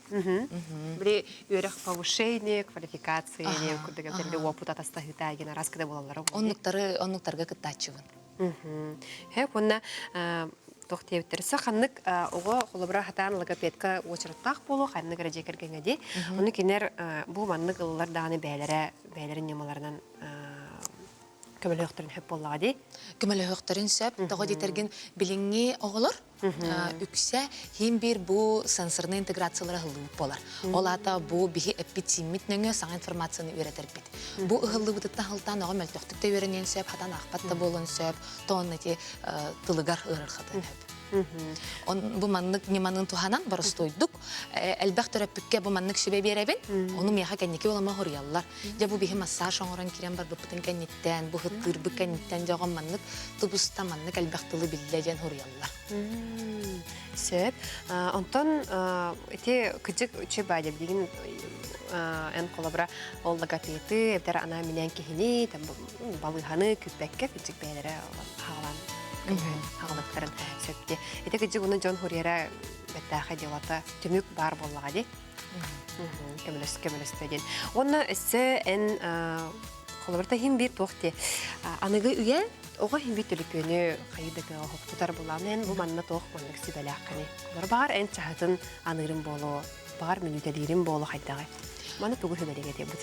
Били үөрэх повышение, квалификация диэн курдук эбэтэр уопут атастаһыыта ген араас кыда буолаллара. Оннуктары оннуктарга кыттааччыбын. Хэп уонна туох диэбиттэр сэ ханнык оҕо холобура хатаан логопедка уочараттаах буолуо ханнык эрэ дьиэ кэргэҥҥэ дии ону кинилэр бу маннык ыллар даҕаны бэйэлэрэ бэйэлэрин ньымаларынан көмөлөһүөхтэрин сөп буоллаҕа дии көмөлөһүөхтэрин сөп тоҕо диэтэргин билиҥҥи оҕолор үксэ иһин биир бу сенсорнай интеграциялара ыһыллыбыт буолар. Ол аата бу биһи эппит-сииммит нөҥүө саҥа информацияны үөрэтэрбит. Бу ыһыллыбытыттан ыһылтаан оҕо мөлтөхтүк да үөрэниэн сөп, хатан аахпат да буолуон сөп, тоон ити тылыгар ыарырҕатыан сөп. Он бу маннык ньыманын туһанан боростуойдук элбэх төрөппүккэ бу маннык сүбэ биэрэбин. Ону миэхэ кэнники улама хоруйаллар. Дьэ бу биһи массаж оҥорон киирэн барбыппытын кэнниттэн, бу ыттыырбыт кэнниттэн дьэ оҕом маннык тубуста, маннык элбэх тылы биллэ диэн хоруйаллар. Сөп. Онтон ити кыдьык үчү баадя билигин эн холобура ол логопеды эбэтэр анаа минээн киһини балыыһаны күүппэккэ кыдьык бэйэлэрэ хаалан хаалыктарын сөп дии. Ити кыдьык уну дьон хуриера бэттээхэ делата түмүк баар буоллаҕа дии. Көмөлөс көмөлөстө диэн. Уонна өссө эн холобур иһин биир туох дии аныгы үйэ оҕо иһин биир төлөпүөнү хайыы да тутар булаан эн бу манна туох маннык сүбэлээххиний? Холобур баҕар эн чаһытын аныырын буолуо. Баҕар мүнүүтэлиирим буолуо хайдаҕый? Маны тугу сүбэлиэҥ этэ бу?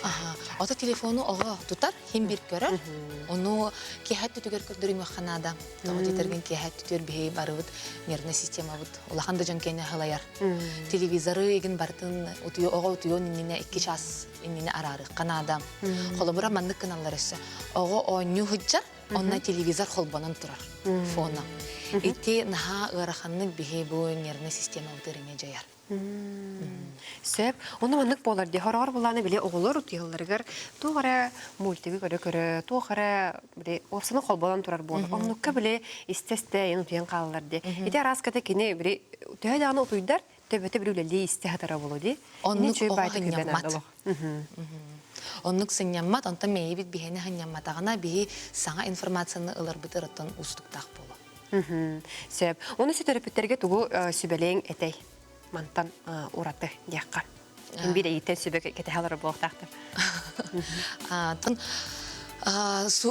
Ото телефону оҕо тутар, хим бир көрөр. Ону киэһэ өттүтүгэр көрдөрүмүөххэ наада. Тоҕо диэтэргин киэһэ өттүтүгэр биһиги барыбыт нервнай системабыт улахан да дьон киэнэ халайар. Телевизоры игин барытын утуйу оҕо утуйуон иннинэ 2 час иннинэ араарыахха наада. Холобура маннык гыналлар өссө. Оҕо оонньуу сылдьар, онно телевизор холбонон турар фона. Ити наһаа ыараханнык биһи бу нервнай системабытыгар эмиэ дьайар. Сөп. Онно маннык буолар дии. Хороҕор булааны били оҕолор утуйалларыгар туох эрэ мультигы көрө-көрө, туох эрэ били уопсана холбонон турар буолар. Оннукка били истэ-истэ эн утуйан хаалаллар дии. Ити арааската кини били төһө даҕаны утуйдар, төбөтө били үлэлии истэ сатара буолуо дии. Оннук оҕо сынньаммат. Оннук сынньаммат, онтон мэйибит биһиэни сынньамматаҕына биһи саҥа информацияны ыларбыт ырыттан уустуктаах буолуо. Сөп. Оны төрөппүттэргэ тугу сүбэлиэҥ этэй? Мантан ураты диэххэ. Ким биир эйиттэн сүбэ кэтэһэ олорор буолуохтаахтар. Тон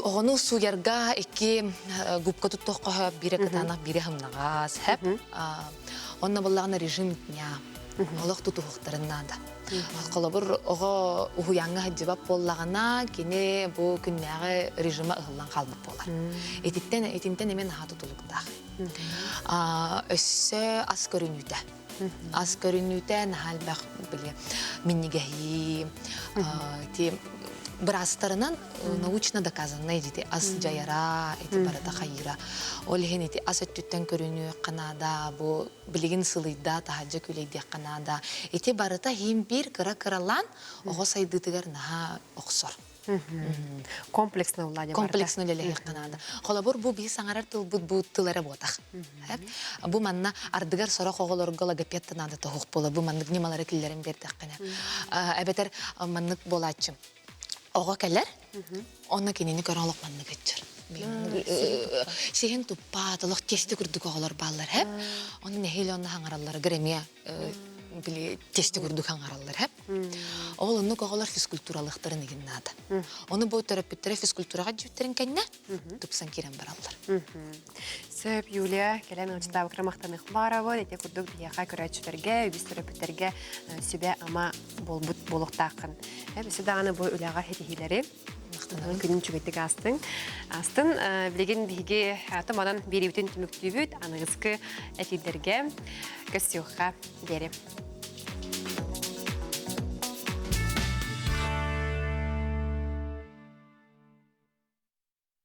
оҕону сууйарга икки губка туттуохха биирэ кытаанах, биирэ хымнаҕас, хэп. Онно буоллаҕына режим дня. Олох тутуһуохтарын наада. Холобур, оҕо уһуйааҥҥа сылдьыбат буоллаҕына, кини бу күннээҕи режима ыһыллан хаалбыт буолар. Ититтэн итинтэн эмиэ наһаа тутулуктаах. Өссө ас көрүнүүтэ. Ас көрүнүүтэ наһаа элбэх били минньигэһии, ити быраастарынан научно доказанный ити ас дьайара, ити барыта хайыыра. Ол иһин ити ас өттүттэн көрүнүөххэ наада, бу билигин сылыйда, таһырдьа күлэйдиэххэ наада. Ити барыта иһин биир кыра-кыралаан оҕо сайдыытыгар наһаа охсор. Комплексно улаанньа Комплексно үлэлэһиэххэ наада. Холобур, бу биһи саҥарар тылбыт бу тыл эрэ буотах. Бу манна ардыгар сорох оҕолорго логопед да наада тоһуох буолар. Бу маннык ньымалары киллэрэн биэрдэххинэ. Эбэтэр маннык буолааччы. Оҕо кэлэр, онно кинини көрөн олох маннык ыччар. Сиһин туппаат, олох тиэстэ курдук оҕолор бааллар һэп. Ону нэһиилэ онно хаҥаралларыгар эмиэ били тиэстэ курдук хаҥараллар һэп. Ол оннук оҕолор физкультуралыахтарын игин наада. Ону бу төрөппүттэрэ физкультураҕа дьүттэрин кэннэ тупсан киирэн бараллар. Сөп, Юлия, кэлэн ыалдьытаабыкка махтаныах баарабын. Ити курдук биһиэхэ көрөөччүлэргэ, үгүс төрөппүттэргэ сүбэ-ама буолбут буолуохтааххын. Өссө даҕаны бу үлэҕэ ситиһиилэри күнүн үчүгэйдик аастыҥ. Астын билигин биһиги томанан биэриибитин түмүктүүбүт аныгыскы этиилэргэ көстүөххэ диэри.